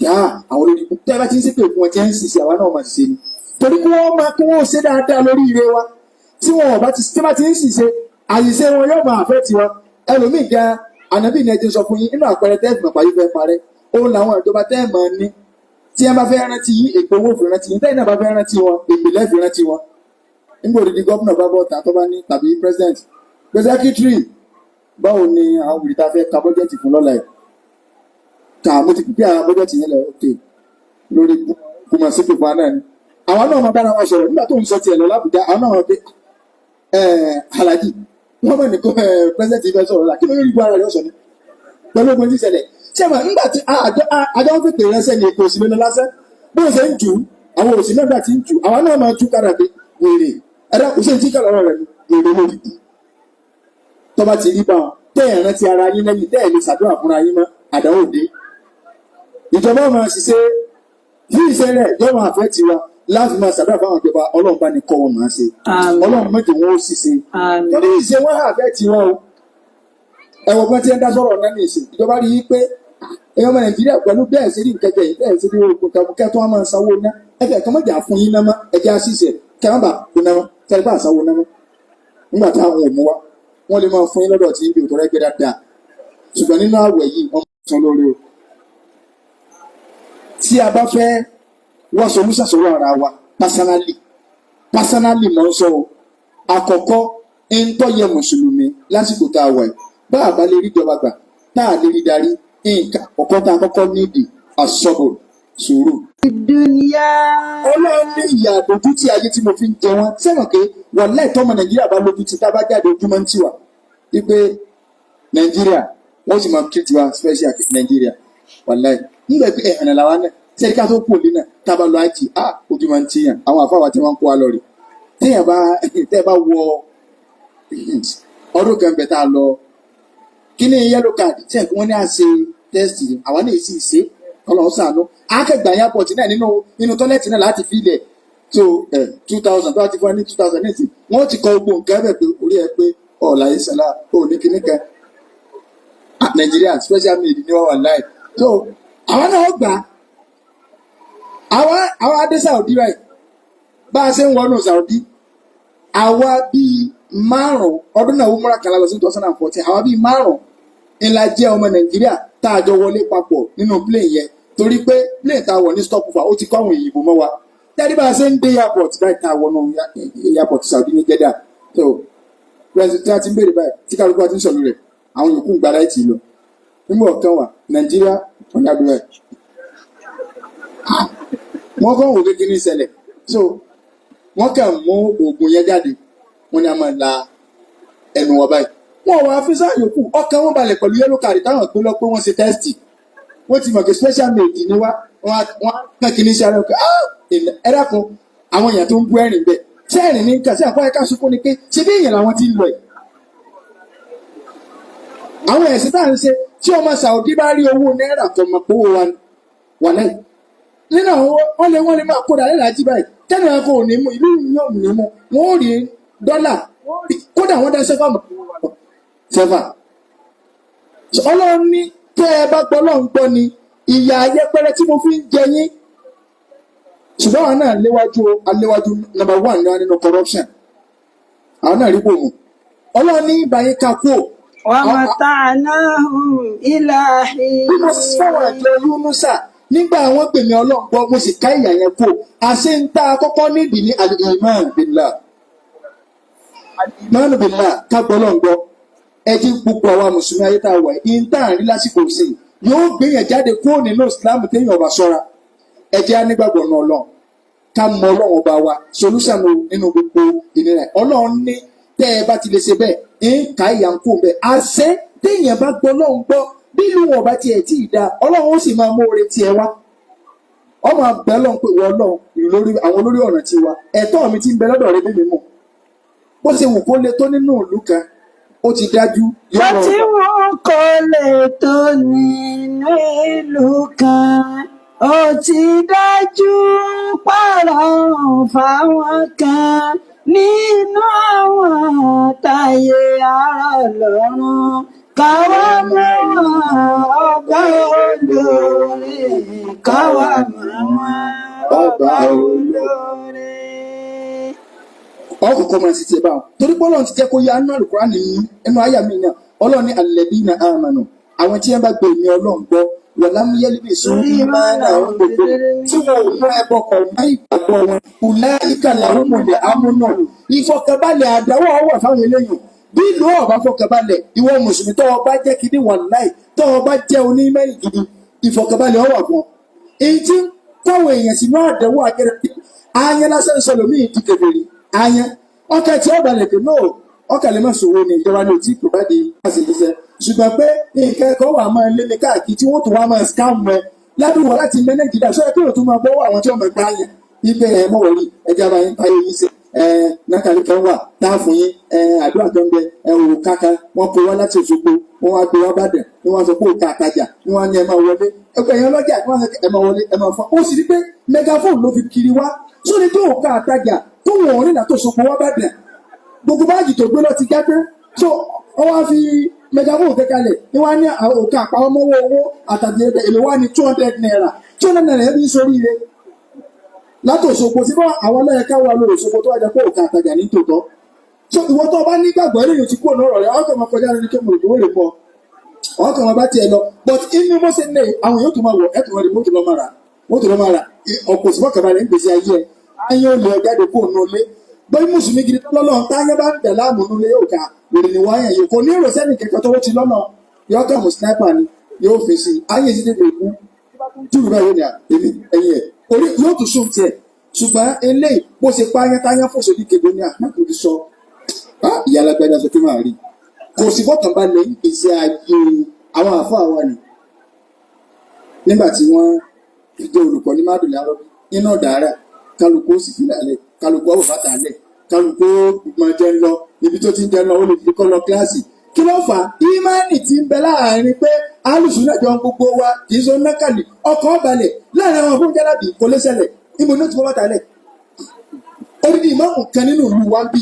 Speaker 2: yá. Àwọn olórí ikú tẹ́ ẹ bá ti ń ṣépè fún wọn tí ẹ ń ṣiṣẹ́, àwa náà máa ṣiṣẹ́ ni, torí kí wọ́n máa kí wọ́n ṣe dáadáa lórí ire wa. Tí wọn ò bá ti tí bá ti ń ṣiṣẹ́, àṣìṣe wọn yóò máa fẹ́ tiwọn. Ẹlòmíì gan, ànábì ní ẹjẹ sọ fún yín nínú àpẹẹrẹ tẹ́ ẹ fìmọ̀ fẹ́ parẹ́ òun làwọn ìjọba tẹ́ ẹ mọ̀ ní. Tí ẹ bá fẹ́ rántí yín, èpè owó fi rántí yín. Tẹ́yìn náà bá fẹ́ rántí wọn, èpè lẹ́ẹ̀fi rántí wọn. Nígbà òdìdí gómìnà bá bọ̀ ta tó bá ní tàbí president pé secretary, báwo ni àwọn wìrì ta fẹ́ ka bọ́jẹ̀tì fún lọ́la ẹ̀ ká mo ti pípẹ́ àwọn bọ́jẹ̀tì yẹn lẹ̀? Ok, lórí kò mọ̀ sí pípa náà ni àwọn náà máa bára wọn sọ̀rọ̀ nígbà tó ń sọ tiẹ̀ lọ lábùjá. Àwọn náà máa pé alhaji wọ́n mọ̀ ní kó president fẹ́ sọ̀rọ̀ la kí ló lórí ara rẹ̀ ọ̀sọ̀ ni pẹ̀lú ogun tí ń ṣẹlẹ̀. Ṣé mà nígbà tí àjọ ń fètè ránṣẹ́ ní èkó òsì lọ lásán, bó ṣe ń jù ú, àwọn òsì náà gbà tí ń jù, àwọn náà máa tú kára pé wèrè ẹ̀dá kò sí ní tí kàlọ́ rẹ̀ ni wèrè lórí kú. Tọ́ba ti rí bá wọn, tẹ́ ẹ̀ rántí ara yín lẹ́yìn, tẹ́ ẹ̀ lè ṣàdúrà fúnra yín mọ́, àdánwò dé. Ìjọba máa ṣiṣẹ́ fún iṣẹ́ rẹ̀, yóò máa fẹ́ tiwa láti máa ṣàdúrà fáwọn ìjọba. Ọlọ́run bá ní kọ́ wọn máa ṣe.
Speaker 1: Àmín.
Speaker 2: Ọlọ́run mẹ́jọ wọn ó ṣiṣẹ́.
Speaker 1: Àmín.
Speaker 2: Torí ìṣe wọn àfẹ́ tiwọn o. Ẹ̀wọ̀n kan tí ń dá sọ̀rọ̀ náà ní ìsìn, ìjọba rí i pé ẹ̀yọ́ ọmọ Nàìjíríà pẹ̀lú bẹ́ẹ̀ sí rí nǹkan jẹ yìí, bẹ́ẹ̀ sí rí oògùn kẹ́kẹ́ tó wọn máa sanwó ná ẹ̀fẹ̀ kan mọ̀jà fún yín náà mọ́, ẹ̀jẹ̀ àṣìṣe kẹ́ wọ́n bá kó náà mọ́ tẹ́lẹ̀ bá sanwó náà mọ́. Nígbà táwọn ò mú wa, wọ́n lè máa fún yín lọ́dọ̀ tí ibi òtọ́rẹ́ gbé dáadáa, ṣùgbọ́n nínú àwẹ̀ yìí wọ́n máa san lórí o. Tí a bá fẹ́ wá solution sọ̀rọ̀ ara wa personally, personally mọ̀ ń sọ o, àkọ́kọ́ ń tọ́yẹ mùsùlùmí lásìkò tá a wà yìí, bá a bá lè rí ìjọba gbà, tá a lè rí darí, nǹkan àkọ́kọ́ tá a kọ́kọ́ nídìí, àsọ̀bọ̀, sùúrù.
Speaker 1: الدنيا.
Speaker 2: Ọlọ́run ní ìyà àdójútì ayé tí mo fi ń jẹ wọ́n sẹ́wọ̀n pé wàláì tọ́mọ Nàìjíríà bá lójú tí tá a bá jáde, ojúmọ́ ń tiwa wípé Nàìjíríà wọ́n sì máa treat wa special. Nàìjíríà, wàláì, nígbà pé ẹ̀hànà làwa náà sẹ́ni ká tó kú òní náà tá a bá lọ àjì á, ojú máa ń tiyàn. Àwọn àfáwà tí wọ́n ń kó wa lọ rè, téèyàn bá tẹ́ bá wọ ọdún kan bẹ̀ tá a lọ, kí ni yellow card tí ẹ̀ wọ́n ní à ṣe test, àwa náà sì ṣe. Ọlọ́run ṣàánú, akẹgbà airport náà nínú toilet náà láti fi ilẹ̀ so 2,000 tó bá ti fún ẹ ní 2,000 ní ìsìn, wọ́n ti kọ gbogbo nǹkan bẹ̀ pé orí ẹ pé ọ̀la ìṣẹ̀lá ò ní kíní kan. Ah, Nàìjíríà special made ni wọ́n wà láì. So àwa náà gbà á, àwa adé Saudi báyìí, bá a ṣe ń wọnú Saudi, àwa bíi márùn ọdún náà wúmúra kan lọ sí 2014, àwa bíi 5 ńlá jẹ́ ọmọ Nàìjíríà tá a jọ wọlé papọ̀ nínú plane yẹn, torí pé plane tá a wọ̀ ní stopover, ó ti kọ́ àwọn òyìnbó mọ́ wa. Tẹ́lẹ̀ bá a ṣe ń dé airport báyìí, tá a wọnú airport Saudi ní Jeddah, so president tí a ti ń béèrè báyìí, tí kálukú wa ti ń sọ̀rọ̀ rẹ̀, àwọn yòókù ń gba láìtì lọ. Nígbà ọ̀kan wà Nàìjíríà ọ̀nà àdúrà ẹ̀, wọ́n kàn wò kékeré ìṣẹ̀lẹ̀, so wọ́n kàn mú oògùn yẹn jáde, wọ́n ní a máa la ẹnu wọn báyìí. Wọ́n wá físà yòókù, ọkàn wọn balẹ̀ pẹ̀lú yellow card táwọn gbé lọ pé wọ́n ṣe test. Wọ́n ti mọ̀ pé special made ni wá. Wọ́n á kàn kí ní sáré ọkọ̀. Ẹ dákun, àwọn èèyàn tó ń bú ẹ̀rìn bẹ́ẹ̀, ṣé ẹ̀rìn ní kàn sí àpá ẹ̀ka sunkún ni pé ṣé bí èèyàn làwọn ti ń lọ yìí? Àwọn ẹ̀sìn tá à ń ṣe, tí ọmọ Saudi bá rí owó náírà tó mọ̀ pé owó wa wà lẹ́yìn nínú àwọn, wọ́n lè máa kó dà lẹ́la jí báyìí tẹ́lẹ̀, wọn kò ní mú ìlú yóò ní mú, wọ́n ó rí dọ́là, wọ́n ó rí kódà wọ́n dá sẹ́fà mọ̀ sẹ́fà. Ọlọ́run ní tẹ́ ẹ bá gbọ́ Ọlọ́run gbọ́ ni ìyà ayẹpẹrẹ tí mo fi ń jẹ yín. Ṣùgbọ́n àwọn náà léwájú, aléwájú number one náà nínú corruption, àwọn náà rí pò mù. Ọlọ́run ní ìbáyé ká kú ò.
Speaker 1: ومتعناهم إلى
Speaker 2: Bí mo sì fáwọn
Speaker 1: حين.
Speaker 2: àjọ Yúnúsà nígbà àwọn pèmí Ọlọ́run gbọ́, mo sì ká ìyà yẹn kú. Àṣẹ ń tá a kọ́kọ́ nídìí ní al-iman billah, al-iman billah, ká gbọ́ Ọlọ́run gbọ́. Ẹ jí gbogbo àwa mùsùlùmí ayé tá a wà yìí ń tá à ń rí lásìkò sí i yóò gbé yẹn jáde kúrò nínú Islam téèyàn ọba ṣọ́ra. Ẹ jẹ́ á nígbàgbọ́ náà Ọlọ́run, ká mọ Ọlọ́run ọba wa, solution nínú gbogbo ìnira. Ọlọ́run ní tẹ́ ẹ bá ti lè ṣe bẹ́ẹ̀, ń ká ìyà ń kú bẹ́ẹ̀. Àṣẹ téèyàn bá gbọ́ Ọlọ́run gbọ́. Bí ìlú wọn bá tiẹ̀ tí ì da, Ọlọ́run ó sì máa mú oore tiẹ̀ wá. Ọmọ abẹ́ lọ́n pé wọ́n lọ́n lórí àwọn olórí ọ̀ràn tiwa, ẹ̀tọ́ mi ti ń bẹ lọ́dọ̀ rẹ mímí mọ̀. Bó ṣe wù kó le tó nínú ìlú kan, ó ti dájú
Speaker 1: Bó
Speaker 2: yóò
Speaker 1: ti
Speaker 2: rọrùn.
Speaker 1: wù kó lè tó nínú ìlú kan, ó ti dájú pààrọ̀ fáwọn kan nínú àwọn táyé àárọ̀ lọ́rùn. Káwa mọ̀ wọ́n ọba olóore, káwa mọ̀ wọ́n
Speaker 2: Ọba
Speaker 1: ọba
Speaker 2: olóore.
Speaker 1: olóore.
Speaker 2: Ọkọ̀ọ̀kọ̀ máa ti tiẹ̀ báwọn, torí pé Ọlọ́run ti jẹ́ kó yá nínú Àlùkùránì ní ẹnu àyà mi náà. Ọlọ́run ní alladhina amanu, àwọn tí wọ́n bá gbé èmi Ọlọ́run gbọ́, walam yalbisu imanahum gbogbo tí wọn ò mú ẹbọ kọ̀ mọ́ ìgbàgbọ́ wọn, ulaika lahumul amnu. Ìfọkànbalẹ̀ àdáwọ̀ wà fáwọn eléyìí. Bí ìlú ọba fọkànbalẹ̀, ìwọ mùsùlùmí tó ọba jẹ́ kí ní wàláì, tó ọba jẹ́ onímẹ̀rì gidi, ìfọkànbalẹ̀ ó wà fún ọ. Èyí tí ń kọ́wọ́ èèyàn sínú àdánwò akẹ́rẹ́ ayan lásán sọlọ́mí di kèfèrí. Ayan ọkà tí ọba lè pè náà, ọkà lè má sòwò ní ìjọba ní òtí kò bá di láti ṣiṣẹ́, ṣùgbọ́n pé nǹkan ẹ̀kọ́ wà máa lé mi káàkiri tí wọ́n tún wá máa scam rẹ ládùúgbò láti mẹ́ Nàìjíríà sọ pé òtún máa bọ́wọ́ àwọn tí wọ́n máa gbá yẹn ibẹ̀. Ẹ̀ mọ̀ wọ̀rí ẹja bá yín táyé yín sí ẹ̀ nákàlí kan wà tá a fún yín ẹ̀ àdúrà kan bẹ ẹ̀ òrùka kan wọ́n kó wá láti Òṣogbo, wọ́n wá gbé wá bàdàn ni wọ́n sọ pé òkà àtajà ni wọ́n á ní ẹ máa wọlé ẹgbẹ́ yẹn lọ́jà ni wọ́n sọ ẹ máa wọlé ẹ máa fọ́. Ó sì rí pé megaphone ló fi kiri wá sórí pé òkà àtajà tó wọ̀n rìn látò Òṣogbo wá bàdàn, gbogbo báàgì tó gbé lọ ti jáde. So wọ́n wá fi megaphone kẹ́kẹ́lẹ̀ ni wọ́n á ní òkà àpamọ́wọ́ owó àtàdé èlò wá ní ₦200, ₦200 yẹn bí sórí ire látò Òṣogbo sí fún àwọn ọlọ́yẹ̀ká wà lórí Òṣogbo tó wá jẹ́ pé òkà àtajà ní tòótọ́. So ìwọ tó o bá nígbàgbọ́ eléyìí ti kúrò lọ́rọ̀ rẹ, ọkọ̀ máa kọjá lórí kéwòn òdòwò lè pọ̀, ọkọ̀ máa bá tiẹ̀ lọ. But inú bó ṣe ń lè àwọn yóò tún máa wọ̀ ẹ̀tún wọn rí mọ́tò lọ́ máa rà, mọ́tò lọ́ máa rà. Ọ̀pọ̀ òsì fọkànbalẹ̀ ń gbèsè ayé ẹ̀. Ayé ò lè ọjáde kó nù lé bóyá mùsùlùmí gidi lọ́lọ́run táyé bá ń dẹ̀ láàmú nulẹ̀ yóò ká wèrè ní wáyà yìí kò ní èrò sẹ́ni kẹ̀kẹ́ tó ti lọ́nà yóò kàn mú sniper ni yóò fi sí ayé sí tètè kú jùlọ báyìí ní èmi ẹ̀yìn ẹ̀ orí yóò tún sùn tiẹ̀. Ṣùgbọ́n eléyìí bó ṣe pààyàn táyà fòṣò ní kébé ní àpapọ̀ ti sọ ìyá alágbádá sọ pé máa rí kò sí fọkànbalẹ̀ ìgbésí ayé àwọn àfáà wa ni. Nígbà tí wọ́n fi jẹ́ olùkọ́ ní mádùlẹ̀ arọ́bí nínú ọ̀dàrà, kálukú ó sì fi lálẹ́, kálukú ọ̀bọ̀ bàtà lẹ̀, kálukú máa jẹ́ ń lọ ibi tó ti ń jẹun lọ, ó lè fi kọ́ lọ kíláàsì. Kí ló fà á? Ìmánì ti ń bẹ láàrin pé alùsùn náà jọ ń gbogbo wa kì í sọ nákàlì ọkọ̀ balẹ̀ láàrin àwọn fún jálàbì kò lè ṣẹlẹ̀. Níbo ní ó ti fọ́ bàtà lẹ̀? Odidi ìmáàmù kan nínú ìlú wa ń bì,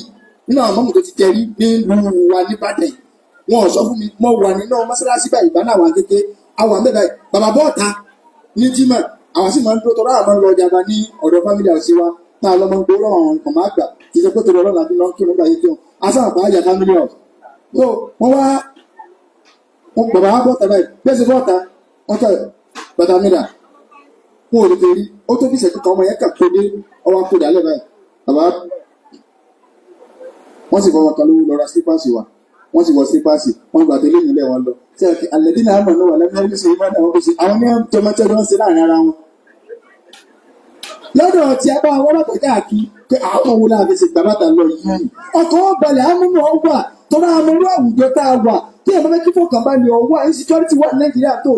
Speaker 2: nínú àwọn ìmáàmù tó ti tẹ̀rí nílùú wa nìbàdàn yìí, wọn ò sọ fún mi. Mo wà nínú mọ́sálásí báyìí ìgbà náà wà kéke àwọn àmì báyìí. Bàbá bọ́ọ̀ta ní jímọ̀, àwọn sì máa ń dúró tọ́lá àwọn máa ń lọ ọjà bá ní ọ̀dọ̀ family house wa tá a lọ máa ń gbowó lọ́wọ́ àwọn ọmọ àgbà. Kì í ṣe pé torí Ọlọ́run àti lọ́n kírun gbà yé kírun asáwọn bá yà family house. So wọ́n wá wọn bàbá wa bọ́ọ̀ta báyìí bẹ́ẹ̀ sì bọ́ọ̀ta wọ́n tẹ̀ bàtà mi dà, wọn ò lè torí ó tó bí ìṣẹ́jú kan, ọmọ yẹn kà kó dé ọwọ́ kó dálẹ̀ báyìí. Bàbá wọ́n sì fọwọ́ kan lówó lọ ra slippers wa, wọ́n sì wọ slippers, wọ́n gbà tẹ́lẹ̀ ìyìnlẹ̀ wọn lọ. Tí a alẹ́dí náà mọ̀ náà wà lẹ́nu ẹni sọ ìmọ̀ náà wọ́n fi àwọn ní tọmọtẹ́ wọn ṣe láàrin ara wọn. Lọ́dọ̀ tí a bá wọn bàtà káàkiri pé àwọn wo láàfin ṣe gbà bàtà lọ yìí, ọkọ̀ wọn balẹ̀, amúnú ọ wà tọ́lá amúnú àwùjọ tá a wà tí ẹ̀ bá fẹ́ kí fọkànbalẹ̀ ọ wà, insecurity wà ní Nàìjíríà tó.